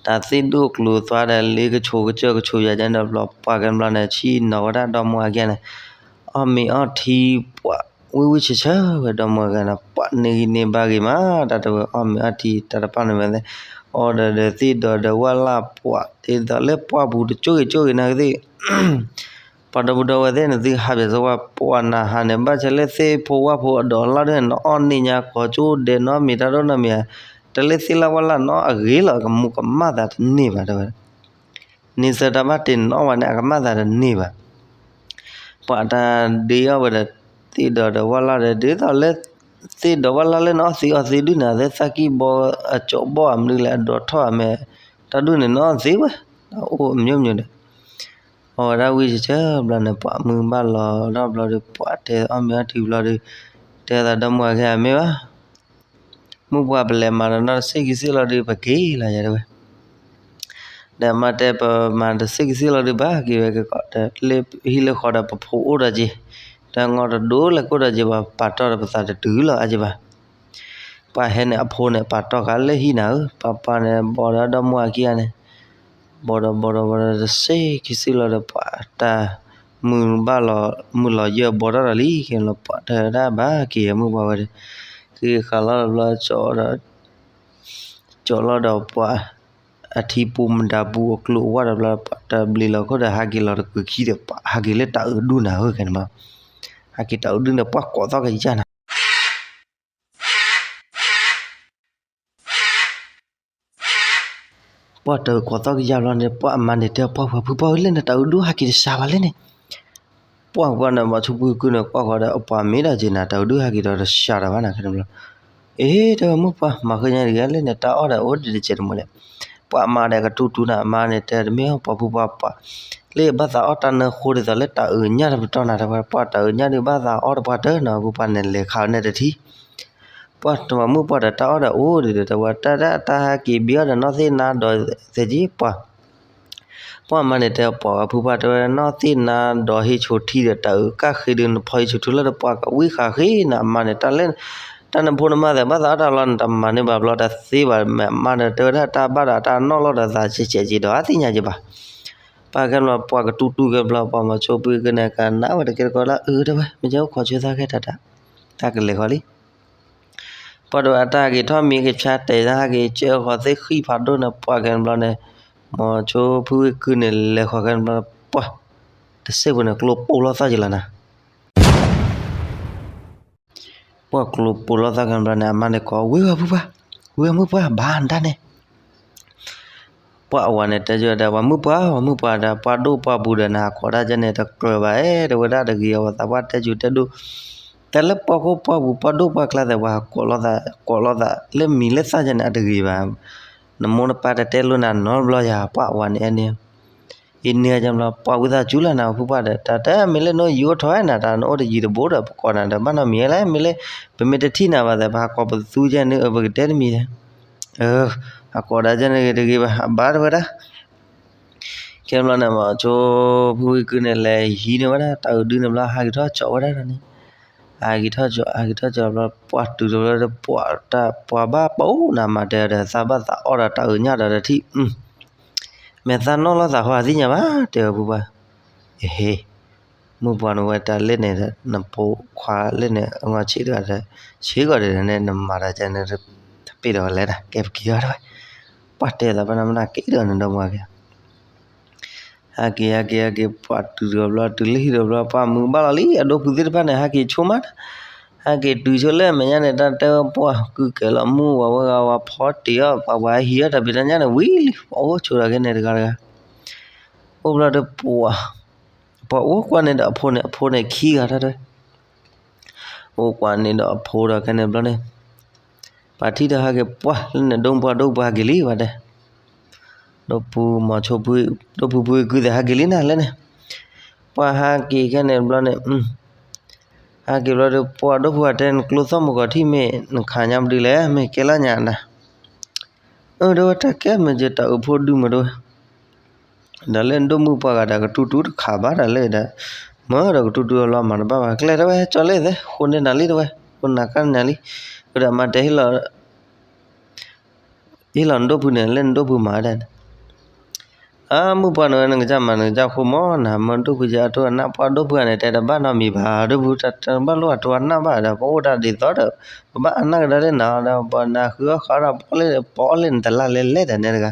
တၢ်သ့ၣ်ဒိၣ်ကျိၤသွါဒီးလ့ကဆိးကစၢၢ်ကဆိးယၤန့ၣ်ဒီးဘျီ ပှၤကဲဘျီန့ၣ် ဆ့ၣ်နီၤဝဲဒၣ်ဒီမါဝၤခံဂၤန့ၣ် အီၣ်မ့ၤအီထံ ပှၤဝံၣ်ဝံၣ်ဆၢဆၢဝဲဒီမါဝၤခံဂၤန့ၣ် ပှၤန့ၢ်ဂံၢ်န့ၢ်ဘါဂ့ၤမး တၢ်တဲဝဲအီၣ်မ့ၤအီထံ တၢ်တပာ်န့ၢ်ဝဲသ့ၣ် အီၣ်ဒီးဒီးသ့ၣ်ဒီးဒီးဝၣ်လၢ်ပှၤ ဒ်သိးလၢပှၢ်ပူၤတကၠိဂ့ၤကၠိဂ့ၤနၤကသ့ၣ် ပှၤဒီပုၢ်ဒီဝဲၢ်သ့ၣ်န့ၣ် သုဟးပၠးစၢၤဝဲ ပှၤနဟးန့ၣ် ဘၣ်ဆၣ်လၢသ့ၣ်ဖိဝၣ်ဖိအဒိးအလီၢ်ဒၣ် နအီၣ်န့ၢ်ညါကိးကၠိဒဲး နအီၣ်မ့ၤတၢ်ဒိၣ်နီတမံၤဧါ, တၢ်လၢသ့ၣ်လၢ်ဝၣ်လၢ် နအီၣ်အဂ့ၤလီၤ ကမူၤကမၣ်သးတန့ၢ်ဘၣ် တဲဝဲဒၣ်. န့ဆၢတၢ်ဘၣ်တ့ၢ်နအီၣ်ဝဲန့ၣ် အကမၣ်သးတန့ၢ်ဘၣ်. ပှၤတၢ်ဒ့အီၣ်ဝဲဒီး သ့ၣ်ဒီးဒီးဝၣ်လၢ်ဒီး ဒ်သိးလၢ သ့ၣ်ဒီးဝၣ်လၢ်လၢနအီၣ်သ့အီၣ်သ့ဒုၣ်န့ၣ် အသဲသၣ်ကံၢ်ဘီအကၠီဘီၣ်အမနုၤလဲၣ် အဒိးထီၣ်အမဲာ် တၢ်ဒုၣ်န့ၣ် နအီၣ်သ့ဝဲ တၢ်အိၣ်အမျိုးမျိုးဒီး အဝဲဒၣ်ဝံၣ်ဆၢဆၢဘျီန့ၣ် ပှၤမုၢ်ဘၣ်လီၤဒီးဘျီဒီး ပှၤတဲအီၣ်မ့ၤအီထံဘျီဒီး တဲသးဒီမါဝၤခံဂၤမ့ၢ်ဘၣ် မုၢ်ပှၢ်ပလဲၤမၤဒီးနီၢ်တစ့ၢ်ခံစ့ၢ်လီၤဒီး ပက့ၤလီၤယၤတဲဝဲ. ဒီးမါတဲပမၤတစ့ၢ်ခံစ့ၢ်လီၤဒီး ဘၣ်က့ၤဝဲက့ၤကီး တၢ်လၢဟံၣ်လၢဃီဒီးပဖိအိၣ်ဒီးက့ၤ တၢ်ငီတဒိၣ်လဲၤကိၣ်ဒီးက့ၤ ပှၤပာ်တီၢ်ဒီးပသးတတုၤလီၤအါက့ၤဘၣ်. ပှၤဟဲန့ၣ်အဖိန့ၣ် ပာ်တီၢ်ဃာ်လၢဟံၣ်နၤဧၢ ပှၤပှၤန့ၣ် ဘီဒီးဒီမါဝၤခံဂၤန့ၣ် ဘီဒီးဘီဒီးဘီဒီးတစ့ၢ်ခံစ့ၢ်လီၤဒီး ပှၤတၢ်မုၢ်ဘၣ်လီၤ မုၢ်လီၤယၢၢ်ဘီထီၣ်ဒီးလံ က့ၤလီၤပှၤတၢ်ဒၣ်ဘၣ်က့ၤမုၢ်ပှၢ်ဝဲဒီး က့ၤဃာ်လီၤတဘျီ ကၠီလီၤဒီးပှၤ အထံပူၤမတၤပူၤအကျိၤအဝါဒီးဘျီ ပှၤတဘျီလီၤခိၣ်ဒီး ဟးက့ၤလီၤတကုၤခံဒီး ပှၤဟးက့ၤလၢတၢ်အုးဒူၣ်နၤဧၢ ခဲန့ၣ်ဘျီ ဟးက့ၤတၢ်အုးဒူၣ်န့ၣ် ပှၤကိးသီၣ်ကယၢ်နၤ ပှၤတၢ်အုးကိးသီၣ်ကယၢ်ဘျီန့ၣ် ပှၤအမါန့ၣ်တဲပှၤ ပှၤဖုပှၢ်ဝဲလဲၣ်န့ၣ် တၢ်အုးဒူၣ်ဟးက့ၤတစှၤဘၣ်လဲၣ်န့ၣ် ပှၤပှၤန့ၣ် မၤဆူၣ်ဖုကုၢ်န့ၣ် ကွၢ်ဃီဒီး ပှၤမ့ၢ်ဒီးက့ၤနၤ တၢ်အုးဒူၣ်ဟးက့ၤဒီးတစှၤဒီးဘၣ်နၤ ခဲန့ၣ်ဘျီ အ့ တဲဝဲမုၢ်ပှၢ် မၤဃုညါတဂ့ၤလဲၣ်န့ၣ် တၢ်အီၣ်ဒီးအိၣ်ဒံးတစဲးတမူၤလဲၣ် ပှၤအမါဒီးကတူၢ်တူၢ်နၤ အမါန့ၣ်တဲ တမ့ၢ်ပှၤဖုပှၢ်ပှၤ လၢဘၣ်သးအီၣ်တၢ်နၢဃိဒ်သိးလၢတၢ်အုးညၣ်တပတီၢ်နၤ တဲဝဲ ပှၤတၢ်အုးညၣ်ဒုးဘၣ်သးအီၣ်တပှၢ်တၢၢ်နီၤ ဖုပှၢ်န့ၣ်လဲၤခးဝဲန့ၣ်တထံၣ် ပှၤတမၤမုၢ်ပှၢ်ဒီးတၢ်အီၣ်ဒီးအိၣ်ဒံးဒီး တဲဝဲ တၢ်ဒၣ်တၢ်ဟးက့ၤဘံအီၣ်ဒီးနီၢ်သ့ၣ်နါဒီးသဲက့ၤပှၤ ပှၤမါန့ၣ်တဲပှၤဝဲဖုပှၢ် တဲဝဲ နီၢ်သ့ၣ်နါဒီးဟ့ၣ်ဆိးထံဒီး တၢ်အုးကၣ်ဃ့ဒုးနဖီဟ့ၣ်ဆိးထူလၢဒီး ပှၤကဝံၣ်ဃာ်ဃ့နၤ အမါန့ၣ် တၢ်လၢ တၢ်နဖိနမါသဲး ဘၣ်သးအီၣ်တၢ်လီၢ်န့ၣ် တမၤန့ၢ်ဘၣ်ဘျီ တသ့ဘၣ် မ့ၢ်အမါန့ၣ် တဲဝဲဒၣ်တၢ်ဘၣ်ဒီးတၢ်နီၢ်လီၢ်ဒီးသး ကဲးကဲးက့ၤဒီးအသ့ၣ်ညါက့ၤဘၣ် ပှၤကဲဘျီ ပှၤကတူၢ်တူၢ်ကဲဘျီ ပှၤမၤဆိဖုကုၢ်န့ၣ် ကနၣ်ဝဲတကဲတကီလၢအုး တဲဝဲ မ့ၢ်ကဲအိၣ်ခိးဆၢသၣ်ခဲတၢ်တၢ် တၢ်ကလဲၤဃီလံ ပှၤဒီးအတၢ်ဟဲက့ၤထီၣ်မံကဆါတဲာ်တၢ်ဟဲက့ၤကၢဃီသ့ၣ်ဃံၣ်ဖးဒိၣ်န့ၣ် ပှၤကဲဘျီန့ၣ် မၤဆိဖုကုၢ်န့ၣ် လဲၤဃီကဲဘျီ ပှၤ တစ့ၢ်ပူၤန့ၣ် ကျိပိၢ်လီၤသီၣ်က့ၤလီၤနၤ ပှၢ်ကျိပိာ်လိာ်သးခဲန့ၣ်ဘျီန့ၣ် အမါန့ၣ်ကိး ဝံၤဝဲမုၣ်ပှၢ်, ဝံၤဝဲမုၣ်ပှၢ် ဘၣ်နတၢ်န့ၣ် ပှၢ်အဝၤန့ၣ်တဲကၠီၤဒီး ပှၤမုၣ်ပှၢ် ပှၤမုၣ်ပှၢ်ဒီး ပှၢ်ဒိၣ်ပှၢ်ပူၤဒီး နဟးကိးဒၣ်ကဲန့ၣ် တကြၢးဘၣ်အဲၣ် တဲဝဲဒၣ်တဂ့ၤ အဝဲသးပှၢ်တဲကၠိတဲဒိၣ်, တၢ်လၢပှၢ်ခိၣ်ပှၢ်ပူၤ ပှၢ်ဒိၣ်ပှၢ်ကျါသ့ၣ် ပှၤဟးကိးလိာ်သး ကိးလိာ်သး လၢမံၤလၢသၣ်ကဲန့ၣ် အတဂ့ၤဘၣ်. နမိၢ်နပၢ်တတဲလိာ်နၤနီတဘျီယၤ ပှၢ်အဝၤန့ၣ်အဲၣ်န့ၣ် ယန့ၢ်ကဘျီ ပှၢ်ဝံသးစူၤလၢနၤ ဖုပှၢ်ဒီး တၢ်တမ့ၢ်လၢနအိၣ်ယံၤအိၣ်ထီၣ်နၤ တၢ်နအိၣ်တယံၤတဘိဒီး ပကိးနၤဒီး ဘၣ်နီတမံၤလၢ မ့ၢ်လၢ ပမ့ၢ်တထံၣ်နၤဘၣ်သ့ၣ် ပဟးကိးပသူကဲန့ၣ် ပကတဲတမံၤ, ဟးကိးဒၣ်ကဲန့ၣ်တဂ့ၤဘၣ် အဘၣ်တဲဝဲဒၣ် ခဲဘျီန့ၣ် မ့ၢ်ဆိဖုဝံကုန့ၣ် လဲၤဟံးန့ၢ်ဝဲဒၣ် တၢ်အုးဒုန့ၣ်ဘျီ ဟးက့ၤထီၣ်ကၠီဝဲဒၣ်န့ၣ်, ဟးက့ၤထီၣ်ကၠီ ဟးက့ၤထီၣ်ကၠီဘျီ ပှၢ်တုၤတဘျီ ပှၢ်တၢ် ပှၢ်ဘၣ်ပအိၣ်နၤမၤတဲဒီး သးဘၣ်သးအီၣ်ဒီးတၢ်အုးညၣ်ဒီးတထံၣ် မဲာ်သးနီၢ်လိာ်သးဟီသ့ၣ်ညါဘၣ် တဲဝဲဖုပှၢ်, အဟ့ မုၣ်ပှၢ်နဝဲတၢ်လဲၣ်န့ၣ်ဒီး နဖိခွါလဲၣ်န့ၣ် အငီၢ်ဆံးတဂၤဒီး ဆ့းကီးဒီးန့ၣ် နမၤတၢ်ကဲန့ၣ် တပ့ၢ်ဒီးဝဲလဲၣ်ဒၣ် ကဲပက့ၤအီၤတဝဲ, ပှၢ်တဲသးဘၣ်နမနၢ်က့ၤဒီးနဒီမါက့ၤ ဟဲက့ၤ ဟဲက့ၤ ဟဲက့ၤ ပှၢ်တုၤတဘျီ တုၤလၢဟံၣ်တဘျီ ပှၢ်မုာ်ဘၣ်လီၤလံ အဒိဖုသ့ၣ်တဖၣ်န့ၣ် ဟဲက့ၤဆိမး, ဟဲက့ၤတုၤဆိလၢမဲာ်ညါန့ၣ် တၢ်တဲဝဲပှၢ်ကုၢ်ကဲၤလီၤမုၢ်ဝဲဂၤဝဲဖီတ့ၢ်အီၤ ပှၤဝဲဟံးအီၤတၢ်ဖံးတၢ်ညၣ်န့ၣ်ဝံၤလံ ပှၢ်အိၣ်ဆိဒီးကဲန့ၣ်တဂၤတဂၤ, အိၣ်ဘျီဒီးပှၢ် ပှၢ်အိၣ်ကွၢ်န့ၣ်ဒီးအဖိန့ၣ် အဖိန့ၣ်ခံဂၤတၢ်တဲ အိၣ်ကွၢ်န့ၣ်ဒီးအဖိဒီးခဲန့ၣ်ဘျီန့ၣ်, ပှၤထံၣ်ဒီးဟဲက့ၤပှၢ်လၢန့ၣ် ဒိၣ်ပှၢ်ဒိၣ်ပှၢ်ဟဲက့ၤလံ ပှၤတဲ, ဒိၣ်ပူၤမီၤဆိဖု, ဒိၣ်ပူၤဖုကုသ့ၣ်ဟဲက့ၤလံနၤလၢန့ၣ်, ပှၢ်ဟဲက့ၤခဲန့ၣ်ဘျီန့ၣ်, ဟဲက့ၤဘျီဒီး ပှၢ်ဒိၣ်ပူၤအတဲ နကျိသီၣ်မုၢ်ကီၤထံၣ်မ့ၢ် နခးညါပဒုလဲၣ် မ့ၢ်ကဲလၢညါနၤ အၢ တဲဝဲ တၢ်ကဲမ့ၢ်ကတၢ်အုးဖိဒုမ့ၢ်တဲဝဲ, ဒီးလၢနဒိၣ်မုၣ်ပှၢ်ဂၤဒီး ကတူၢ်တူၢ်တခးဘၣ်ဒီးလၢဒီး, မၢဒီးကတူၢ်တူၢ်အလီၤမၤတဘၣ်ဘၣ် ကျဲတဲဝဲ ကၠီလ့ၣ်သ့ ဃိန့ၢ်နၤလံတဲဝဲ, ဃိနၤကၢ်နၤလံ, ဒီးမၤတဲဟ့ၣ်လီၤ ဟ့ၣ်လီၤနဒိၣ်ဖုန့ၣ် လၢနဒိၣ်ဖုမၤဒၣ်န့ၣ်, အမုၣ်ပှၢ်နဝဲ နကစၢ်မၤနကစၢ်ဃိမၢ် နမၢဒိၣ်ဖုကဲအတိၢ်အနၢ် ပှၢ်ဒိၣ်ဖုန့ၣ် တဲတဘၣ်နီတမံၤဘၣ် ဒိၣ်ဖုတဘၣ်လိၣ်အတိၢ်အနၢ်ဘၣ်ဒီး ပအိၣ်တၢ်ဒ်သိးဒီး ပဘၣ်အနၢ်ကဒါလၢနၤဒီး ပနၤဃုအီၣ်ဃုအီဒီး ပအီၣ်လၢ ပအီၣ်လၢနတလၢ်လဲၣ်လဲၣ်ဒီးန့ၣ်တဂၤ,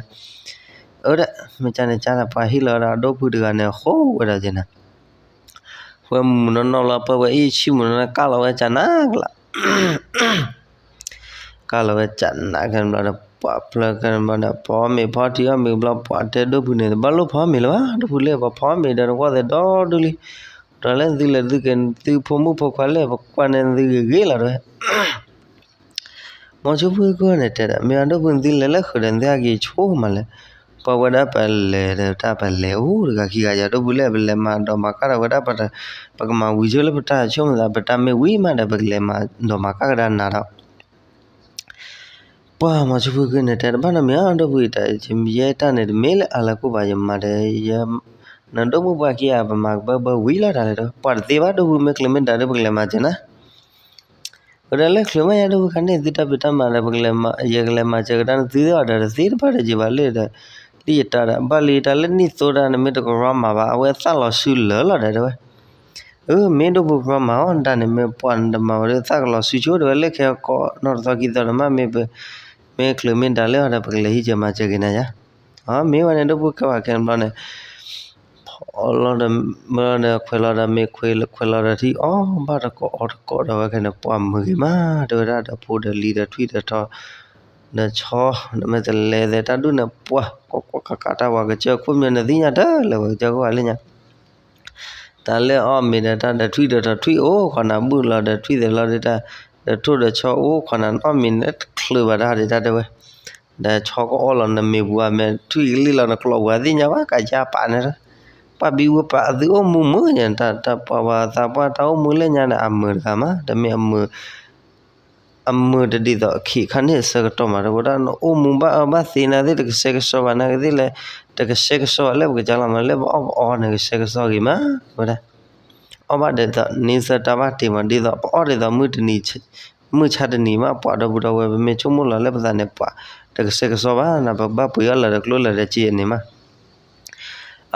အၢ ဒီး မ့ၢ်ကန့ၣ်ကဒီး ပှၤဟ့ၣ်လီၤဒီးဒိၣ်ဖုတဂၤန့ၣ် ဃိဝဲဒီးက့ၤနၤ ဝဲမုၢ်နီၢ်နီၢ်လီၤ ပှၢ်ဝဲအံၤ ဆံၣ်မုၢ်နီၢ်နီၢ် ကၢ်လီၤဝဲကနးကလး, ကၢ်လီၤဝဲကနးခဲန့ၣ်ဘျီဒီး ပှၢ်ဖျၢၣ်ခဲန့ၣ်ဘျီဒီး ဖီမ့ၤဖီထံအီၣ်မ့ၤဘျီ ပှၢ်တဲဒိၣ်ဖုန့ၣ် တဘၣ်လိၣ်ဖီမ့ၤလၢၤဘၣ် ဒိၣ်ဖုလၢ ပဖီမ့ၤဒီးနကွၢ်သ့ဒီဒူၣ်လံ, ဒီးလၢသုလဲၤသုက့ၤသုဖိမုၣ်ဖိခွါလဲၣ် ပကွၢ်န့ၢ်သုဂ့ၤဂ့ၤလီၤတဲဝဲ မီၤဆိဖုကန့ၣ်တဲဒီး မ့ၢ်အဒိၣ်ဖုသုလဲၤလၢဃုာ်ဒီး သုဟဲက့ၤဆိမးလဲၣ်, ပှၤဝဲဒၣ်ပလဲၤဒီးတၢ်ပလဲၤအိၣ်တဂၤခံဂၤယၤ ဒိၣ်ဖုလဲၣ် ပလဲၤမၤဒိးမၤကၢ်ဒီးဝဲဒၣ် ပကမၤဝံၤဆိလၢပတၢ်ဆိကမိၣ်သး ပတၢ်မ့ၢ်ဝံၤမးဒီး ပကလဲၤမၤဒိးမၤကၢ်ကဒါနၤဒီး ပှၢ်မီၤဆိဖုကန့ၣ်တဲတဘၣ်နီတမံၤ အဒိၣ်ဖုအံၤတၢ် ယဲတၢ်န့ၣ် တမ့ၢ်လၢအလၢကိၢ်ဘၣ် ယမၤဒီး ယ နဒိၣ်မုၣ်ပှၢ်ခံဂၤ ပမၤကဘၢဘၢဝံၤလီၤတၢ်လဲၣ်ဒီး ပှၢ်တသ့ဘၣ် ဒိၣ်ဖုမ့ၢ်ချုးမ့ၢ်ဒၣ်ဒီး ပကလဲၤမၤစၢၤနၤ ဝဲဒၣ်လၢချုးမးယၤ ဒိၣ်ဖုခါန့ၣ် သုတၢ်ဖံးတၢ်မၤဒီး ပကလဲၤမၤ ယကလဲၤမၤစၢၤကဒါနသုသ့ၣ်အီၤဒီး တသ့တဘၣ်ဒီးက့ၤဘၣ်လၢဒီး လၢယတၢ်ဒီး ဘၣ်လံတၢ်လၢနံၣ်သိတၢ် နမ့ၢ်တကရီမၤဘၣ် အဝဲသးလီၤဆူလၢာ်လီၤဒီးတဲဝဲ အၢ မ့ၢ်ဒိၣ်ဖုကရီမၤအီၤ တၢ်န့ၣ်မ့ၢ်ပှၢ်နတမၤဝဲဒီး သးကလီၤဆူဆိ တဲဝဲ လၢခဲအကီးနီၢ်တသီခံသီန့ၣ်မး မ့ၢ်ပ မ့ၢ်ချုးမ့ၢ်ဒၣ်လၢအီၤဒီး ပကလဲၤဟံးစၢၤမၤစၢၤက့ၤနၤယၤ အမ့ၢ်ဝဲန့ၣ် ဒိၣ်ဖုကဲဝဲခဲန့ၣ်ဘျီန့ၣ် ဖီလီၤဒီး ဘျီဒီးခွဲးလီၤဒီးမ့ၤခွဲး ခွဲးလီၤဒီးထံအီၣ်ဘၣ်တကိးအီၣ်တကိးဒီးဝဲခဲန့ၣ် ပှၢ်မုာ်ဂ့ၤမး တဲဝဲဒၣ်ဒီးဖိဒီးလံၤဒီးထွံၣ်ဒီးထီဒီးဆီ နမ့ၢ်တလဲၤသဲးတၢ်ဒူၣ်န့ၣ် ပှၢ် ကကွၢ်ကကးတၢ်ဝဲကစၢၢ်ခိၣ်မၠၢ်န့ၣ်သ့ၣ်ညါတၢ်လၢဝဲကစၢၢ်ခိၣ်ဝဲလၢညါ တၢ်လၢအီၣ်မ့ၤဒီးတၢ်ဒီးထွံၣ်ဒီးထီထွံၣ်အိၣ်ခိးနၤ ဘုၣ်လီၤဒီးထွံၣ်သဲးလီၤဒီးတၢ် ဒီးထိၣ်ဒီးဆီအိၣ်ခိးနၤ နအီၣ်မ့ၤန့ၣ်တချုးဘၣ်တၢ်ဒးတၢ်တဲဝဲ ဒီးဆီကအီၣ်လီၤနမ့ၤပူၤအမဲာ် ထွံၣ်ကလံၣ်လီၤနကျိးပူၤအသ့ၣ်ညါဘၣ် ကယါပာ်န့ၣ် ပှၢ်ဘံဝဲပာ်အသုအိၣ်မူမုာ်ညါ တၢ်ပှၢ်ဝဲသးပှၢ်တၢ်အိၣ်မူလၢညါန့ၣ် အမုာ်တဂၤမး တမ့ၢ်အမုာ် အမုာ်တဒ်သိးအခ့အခါန့ၣ် အဆၢကတီၢ်မး တဲဝဲဒၣ် နအိၣ်မူဘၣ်အၢဘၣ်သ့နာ်သ့ၣ် တကဆှဲကဆှီဘၣ်နာ်က့သ့ၣ်လဲၣ် တကဆှဲကဆှီဘၣ်လၢပကစၢ်လီၤမး လၢပအီၣ်ပအီန့ၣ် ကဆှဲကဆှီဂ့ၤမး တဲဝဲဒၣ် အီၣ်ဘၣ်ဒ်သိးန့ဆၢၣ်တၢ်ဘၣ်တ့ၢ်မး ဒ်သိးပအီၣ်ဒ်သိးမုၢ်တနံၤ မုၢ်ဆါတနံၤမး ပှၤဒီပုၢ်ဒီဝဲၢ် ပမ့ၢ်ဆိကမိၣ်လီၤလၢပသးန့ၣ် ပှၤတကဆှဲကဆှီဘၣ်နၤ ပဘၣ်ပှ့ၤအီၣ်လၢၤဒီးကျိလၢၤဒီးစ့န့ၣ်မး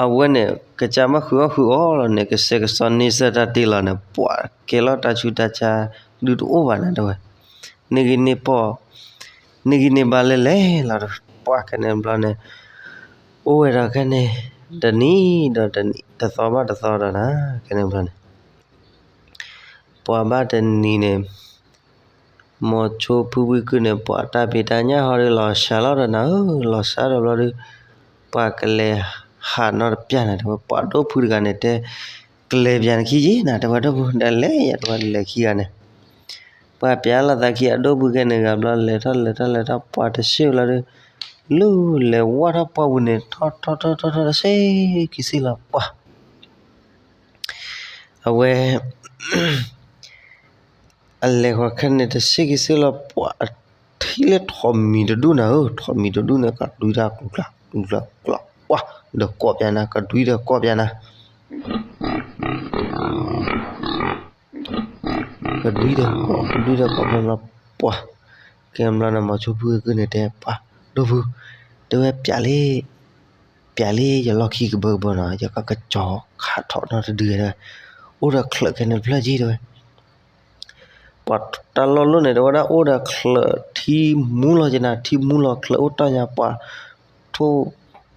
အဝဲန့ၣ် ကစၢ်ဘၣ်ဃုအီၣ်ဃုအီလီၤန့ၣ် ကဆှဲကဆှီန့ဆၢၣ်တၢ်တ့ၢ်လီၤန့ၣ် ပှၤကဲလီၤတၢ်ဆူးတၢ်ဆါ ဒုးတအိၣ်ဘၣ်နၤတဲဝဲ န့ၢ်ဂံၢ်န့ၢ်ဘါ န့ၢ်ဂံၢ်န့ၢ်ဘါလဲၣ်လဲၣ်လီၤဒီး ပှၤခဲန့ၣ်ဘျီန့ၣ် အိၣ်ဝဲဒီးခဲန့ၣ် တနံၤဒီးတနံၤ တသီဘၣ်တသီဒီးနၤ ခဲန့ၣ်ဘျီန့ၣ် ပှၤဘၣ်တနံၤန့ၣ် မိၤဆိဖုဝံကုၢ်န့ၣ် ပှၤတၢ်ဖံးတၢ်ညၣ်ဟီဒီး လီၤစှၤလီၤဒီးနၤဧၢ, လီၤစှၤဒီးဘျီဒီး ပှၤကလဲၤဟးနီတပျၢ်နၤ တဲဝဲ ပှၤဒိၣ်ဖုတဂၤန့ၣ်တဲ ကလဲၤပၠးနခံယ့ၣ်နၤ တဲဝဲ ဒိၣ်ဖု ဒီးလဲၤယၤ တဲဝဲ လဲၤခံဂၤန့ၣ် ပှၤပၠးလိာ်သးခံအဒိၣ်ဖုခဲန့ၣ်ဂၤဘျီ လဲၤထီၣ်လဲၤထီၣ်လဲၤထီၣ် ပှၤတစ့ၢ်ဘျီဒီး လူၤလဲၤဝၢ်ထီၣ်ပှၢ်ပူၤန့ၣ် ထီၣ်ထီၣ်ထီၣ်ထီၣ်ထီၣ် တစ့ၢ်က့ၤစ့ၢ်လီၤပှၢ် အဝဲ အလဲၤဃီၤခဲန့ၣ် တစ့ၢ်က့ၤစ့ၢ်လီၤပှၢ် အထံၣ်လၢထိးမံၤတဒူၣ်နၤဧၢ, ထိးမံၤတဒူၣ်န့ၣ် ကဒွံတၢ်ကျူကျါ ကျူကျါ ကျူကျါ ပှၢ် ဒီးကိးပၠးနၤ ကဒွံဒီးကိးပၠးနၤ ကဒွံဒီးကိး ကဒွံဒီးကိးဖဲဘျီ ပှၢ် ကဲဘျီန့ၣ် မိၤဆိဖုဝံကုၢ်န့ၣ်တဲ ပှၢ် ဒိၣ်ဖု တဲဝဲပၠးလံ ပၠးလံ ယလီၢ်ခံကဘၢကဘၢနီၤ ယကကစီၤခးထီၣ်နီတဒုတဲဝဲ အိၣ်ဒီးချၢးခဲန့ၣ်တဖျၢၣ်က့ၤတဲဝဲ ပှၤတၢ်လီၢ်လီၢ်န့ၣ် တဲဝဲဒၣ်အိၣ်ဒီးချၢးထံမူလီၤက့ၤနၤ ထံမူလီၤချၢးအိၣ်တီၢ်ညါ ပှၤ ထိၣ်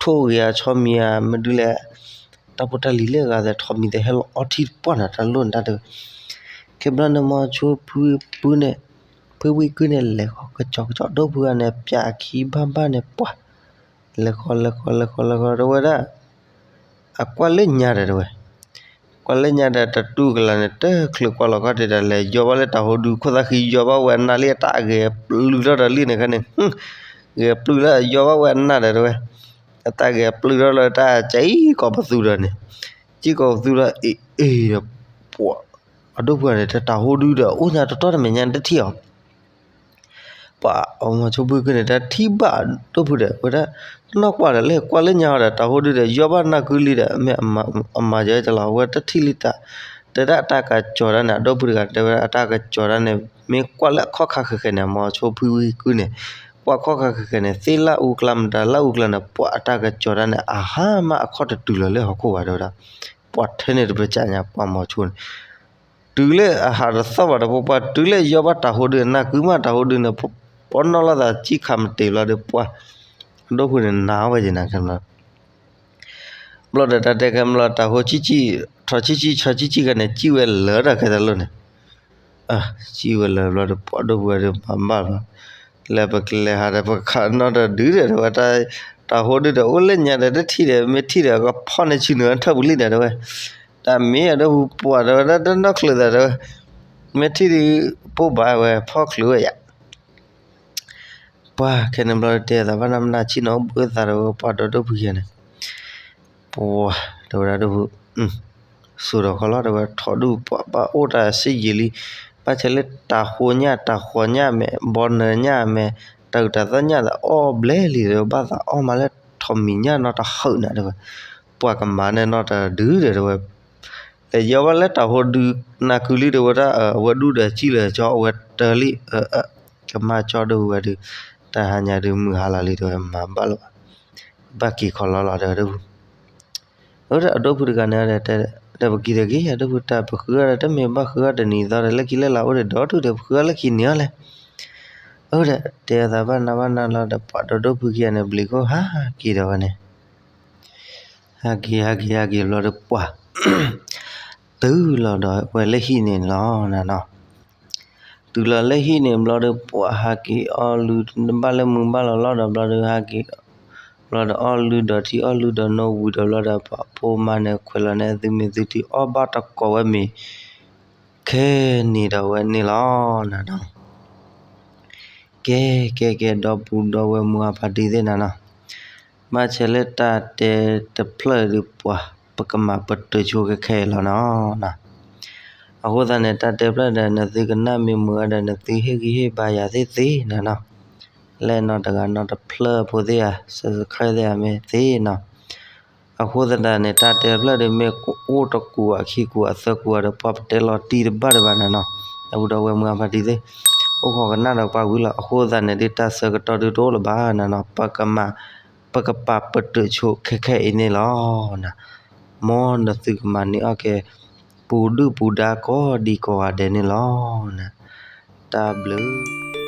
ဂ့ၤအဆီမံၤဧါ မဒုလဲၣ် တၢ်ဖိတၢ်လံၤလၢအဂၤသ့ၣ် ထိးမံၤသ့ၣ်ဟဲလီၤအီထံတပှၢ်နၤ တၢ်လီၢ်န့ၣ်တၢ်တဲဝဲ ခဲဘျီန့ၣ် မိၤဆိဖုဝံကုၢ်န့ၣ် ဖုဝံကုၢ်န့ၣ် လဲၤဃီၤကစီၤကစီၤ ဒိၣ်ဖုဂၤန့ၣ် ပၠးခံဘၣ်ဘၣ်န့ၣ် ပှၢ် လဲၤဃီၤလဲၤဃီၤလဲၤဃီၤလဲၤဃီၤ တဲဝဲဒၣ် အကွၢ်လၢညါဒီးတဲဝဲ ကွၢ်လၢညါဒီးတတူၢ်ကလာ်န့ၣ် တချုးကွၢ်လီၤခီၣ်ထံးဒီး လဲၤယီဘၣ်လၢတၢ်ဟိဒု ခိၣ်သၣ်ဃံ ယီဘၣ်ဝဲအနၢ်လံ အတၢ်အဂဲၤပျုၢ်ထီၣ်ဒီးလံန့ၣ်ခဲန့ၣ် ဂဲၤပျုၢ်လၢယီဘၣ်ဝဲအနၢ်ဒီးတဲဝဲ အတၢ်ဂဲၤပျုၢ်ထီၣ်လၢတၢ်ကံကီၤပသူဒီးန့ၣ် ကံကီၤပသူလီၤ အ့ၣ်အ့ၣ်ဒီး ပှၤ အဒိၣ်ဖုန့ၣ် တၢ်ဟိဒုဒီး အိၣ်ညါတတီၢ်တမဲာ်ညါတထံၣ်အီၤ ပှၤ အမိၤဆိဖုဝံကုၢ်န့ၣ် တၢ်ထံၣ်ဘၣ်အဒိၣ်ဖုဒီး ဝဲဒၣ် နီၢ်ကွၢ်ဒီးလၢကွၢ်လၢညါအီၤဒီး တၢ်ဟိဒုဒီး ယီဘၣ်နၢ်ကုလံဒီး မ့ၢ်အမၤယဲၢ်တလီၤ အဝဲတထံၣ်လံတၢ် တဲဒၣ်အတၢ်ကစီၤတၢ်န့ၣ် အဒိၣ်ဖုတဂၤ တဲဝဲဒၣ်အတၢ်ကစီၤတၢ်န့ၣ် မ့ၢ်ကွၢ်လၢအခီၣ်ခါဃဲၤဃဲၤန့ၣ် မိၤဆိဖုဝံကုၢ်န့ၣ် ကွၢ်ခီၣ်ခါဃဲၤဃဲၤန့ၣ် သ့ၣ်လၣ်အူကျါ မတၤလၣ်အူကျါန့ၣ် ပှၤအတၢ်ကစီၤတၢ်န့ၣ် အဟါမးအခီၣ်တတုၤလီၤလၢဟီၣ်ခိၣ်ဘၣ် တဲဝဲဒၣ် ပှၤထဲန့ၣ်တပၢၢ်ကၠးညါ ပှၤမိၤဆိန့ၣ် တုၤလၢအဟးတသီၣ်ဘၣ်တပှၢ်ပှၢ် တုၤလၢယီဘၣ်တၢ်ဟိဒု နၢ်ကုမးတၢ်ဟိဒုန့ၣ် ပနီၣ်လိာ်သးစံၣ်ခးမတ့ၢ်ဘျီဒီး ပှၤ အဒိၣ်ဖုန့ၣ် နၤဝဲယနၤခဲဘျီ ဘျီဒီးတၢ်တဲခဲဘျီ တၢ်ဟိဆံၣ်ဆံၣ် ထီၣ်ဆံၣ်ဆံၣ် ဆီဆံၣ်ဆံၣ်ခဲန့ၣ် စံၣ်ဝဲလၢာ်တၢ်ခဲတၢ်လီၢ်န့ၣ် စံၣ်ဝဲလၢာ်ဘျီဒီး ပှၤဒိၣ်ဖုဝဲဒီး မၤဘၣ်လီၤ လၢပကလဲၤဟးဒီး ပကခးနီတဒုဒီး တဲဝဲ တၢ်ဟိဒုဒီး အိၣ်လၢညါဒီး တထံၣ်ဒီး မ့ၢ်ထံၣ်ဒီး ကဖီၣ်န့ၢ်ဆူနုာ်ထၢၣ်ပူၤလံဒီး တဲဝဲ တၢ်မ့ၢ်အဒိၣ်ဖုပှၤ တဲဝဲ တၢ်တနီၣ်ချုးသး တဲဝဲ မ့ၢ်ထံၣ်ဒုး ပိၢ်ဘၣ်ဝဲ ဖီၣ်ချုးဝဲယၤ ပှၤခဲန့ၣ်ဘျီ တဲသးဘၣ်နၢ်မနၢ် ဆ့ၣ်နီၤဘုသးဒီး ပှၤဒီးဒိၣ်ဖုယဲန့ၣ် ပှၤ တဲဝဲဒၣ်ဒိၣ်ဖု စိာ်ဒီးခီလီၤ တဲဝဲ ထီၣ်ဒုၣ်ပှၤဘၣ်အိၣ်တၢ်စ့ယံာ်လံ ဘၣ်ဆဲးလၢတၢ်ဟိညၣ် တၢ်ဃီၤညၣ်မဲာ် ဘီနၢၤညၣ်မဲာ် တၢ်အုၣ်တၢ်သီညၣ်ဒီး အီၣ်ဘျဲလံဒီး ဘၣ်သးအီၣ်မးလၢထိးမံၤညၣ်နီတဟၢၣ်နၤ တဲဝဲ ပှၤကမၤန့ၢ်နီတဒုဒီး တဲဝဲ လဲၤယီဘၣ်လၢတၢ်ဟိဒု နၢ်ကုလံ တဲဝဲဒၣ် အဝဲဒူၣ်ဒီးစံၣ်လၢာ်ကၠီ အဝဲတၢ်လံ ကမၣ်ကၠီဒိၣ်ဖုဝဲဒုး တၢ်ဟါညါဒုးမုၢ်ဟါလီၤလံ တဲဝဲ မၤဘၣ်လၢၤဘၣ် ဘၣ်က့ၤခီလီၤလီၤ တဲဝဲဒၣ်ဖု အၢ ဒီးအဒိၣ်ဖုတဂၤန့ၣ်ဒီး ဒီးပက့ၤတဂ့ၤ အဒိၣ်ဖုတၢ် ပဃုအီၤဒီး တမ့ၢ်ဘၣ်ဃုအီၤတနံၤသီဒီး လၢခံလၢလာ်အိၣ်ဒီးဒီတူၢ်ဒီး ပဃုအီၤလၢခံန့ၣ်အီၤလဲၣ်. အၢ ဒီး တဲအသးဘၣ်နၤဘၣ်နၤလီၤဒီး ပှၤဒီးဒိၣ်ဖုခံဂၤန့ၣ် ဘျံးခိၣ်ဟးက့ၤဒီးဝဲန့ၣ် ဟးက့ၤ ဟးက့ၤ ဟးက့ၤဘျီဒီးပှၤ တုၤလီၤဒီးဝဲလၢဟံၣ်န့ၣ်လီၤနၤနီၤ. တုၤလီၤလၢဟံၣ်န့ၣ်ဘျီဒီး ပှၤဟးက့ၤအီၣ်လုၢ် ဘၣ်လၢမုၢ်ဘၣ်လီၤလီၤဒီးဘျီဒီး ဟးက့ၤ ဘျီဒီးအီၣ်လုၢ်ဒီးထံ အီၣ်လုၢ်ဒီးနိဝံၤဒီးဘျီဒီး ပှၤဖိမါန့ၣ်ခွဲးလီၤန့ၣ် သုမ့ၢ်သုထံၣ်အီၣ်ဘၣ်တကိးဝဲမ့ၤ ခဲန့ၣ်ဒီးဝဲန့ၣ်လီၤနၤနီၤ. ကဲ ကဲ ကဲ ဒီပုၢ်ဒီဝဲၢ်မုၢ်အဖါတံၢ်သ့ၣ်နၤနီၤ, ဘၣ်ဆဲးလၢတၢ်တဲတဖျၢၣ်ဒီးပှၤ ပကမၤပတုာ်ဆိခဲခဲအံၤလီၤနီၤ. အဃိသတးန့ၣ် တၢ်တဲဖျၢၣ်ဒီး နသုကနၣ်မ့ၢ်မုာ်ဒီး နသုဟ့ၣ်ဂံၢ်ဟ့ၣ်ဘါယၤသ့ၣ်သ့ၣ်နၤနီၤ. လၢနီတဂၤနီတဖျၢၣ်ဖိသ့ၣ်ဧါ subscribe သ့ၣ်ဧါမ့ၢ်သ့ၣ်နီၤ. အဃိသတးန့ၣ် တၢ်တဲဖျၢၣ်ဒီး မ့ၢ်အိၣ်တကူာ်အခံကူာ်အသၢကူာ်ဒီး ပှၤပတဲလီၤတံၢ်တဘၣ်တဘၣ်နၤနီၤ. ဒီပုၢ်ဒီဝဲၢ်မုၢ်အဖါတံၢ်သ့ၣ် အိၣ်ဃီကနၣ်ဒီးပှၤဝံၤလီၤ. အဃိသတးန့ၣ် ဒ်တၢ်ဆၢကတီၢ်ဒုးတအိၣ်လၢၤဘၣ်နၤနီၤ, ပကမၤ ပကပာ်ပတုာ်ဆိခဲခဲအံၤန့ၣ်လီၤ. မ်နသုကမၤန့ၢ်အီၣ်က့ၤ ပူၤဒုၣ်ပူၤဒါကိးဒံကိးဂၤဒဲးန့ၣ်လီၤ. တၢ်ဘျုး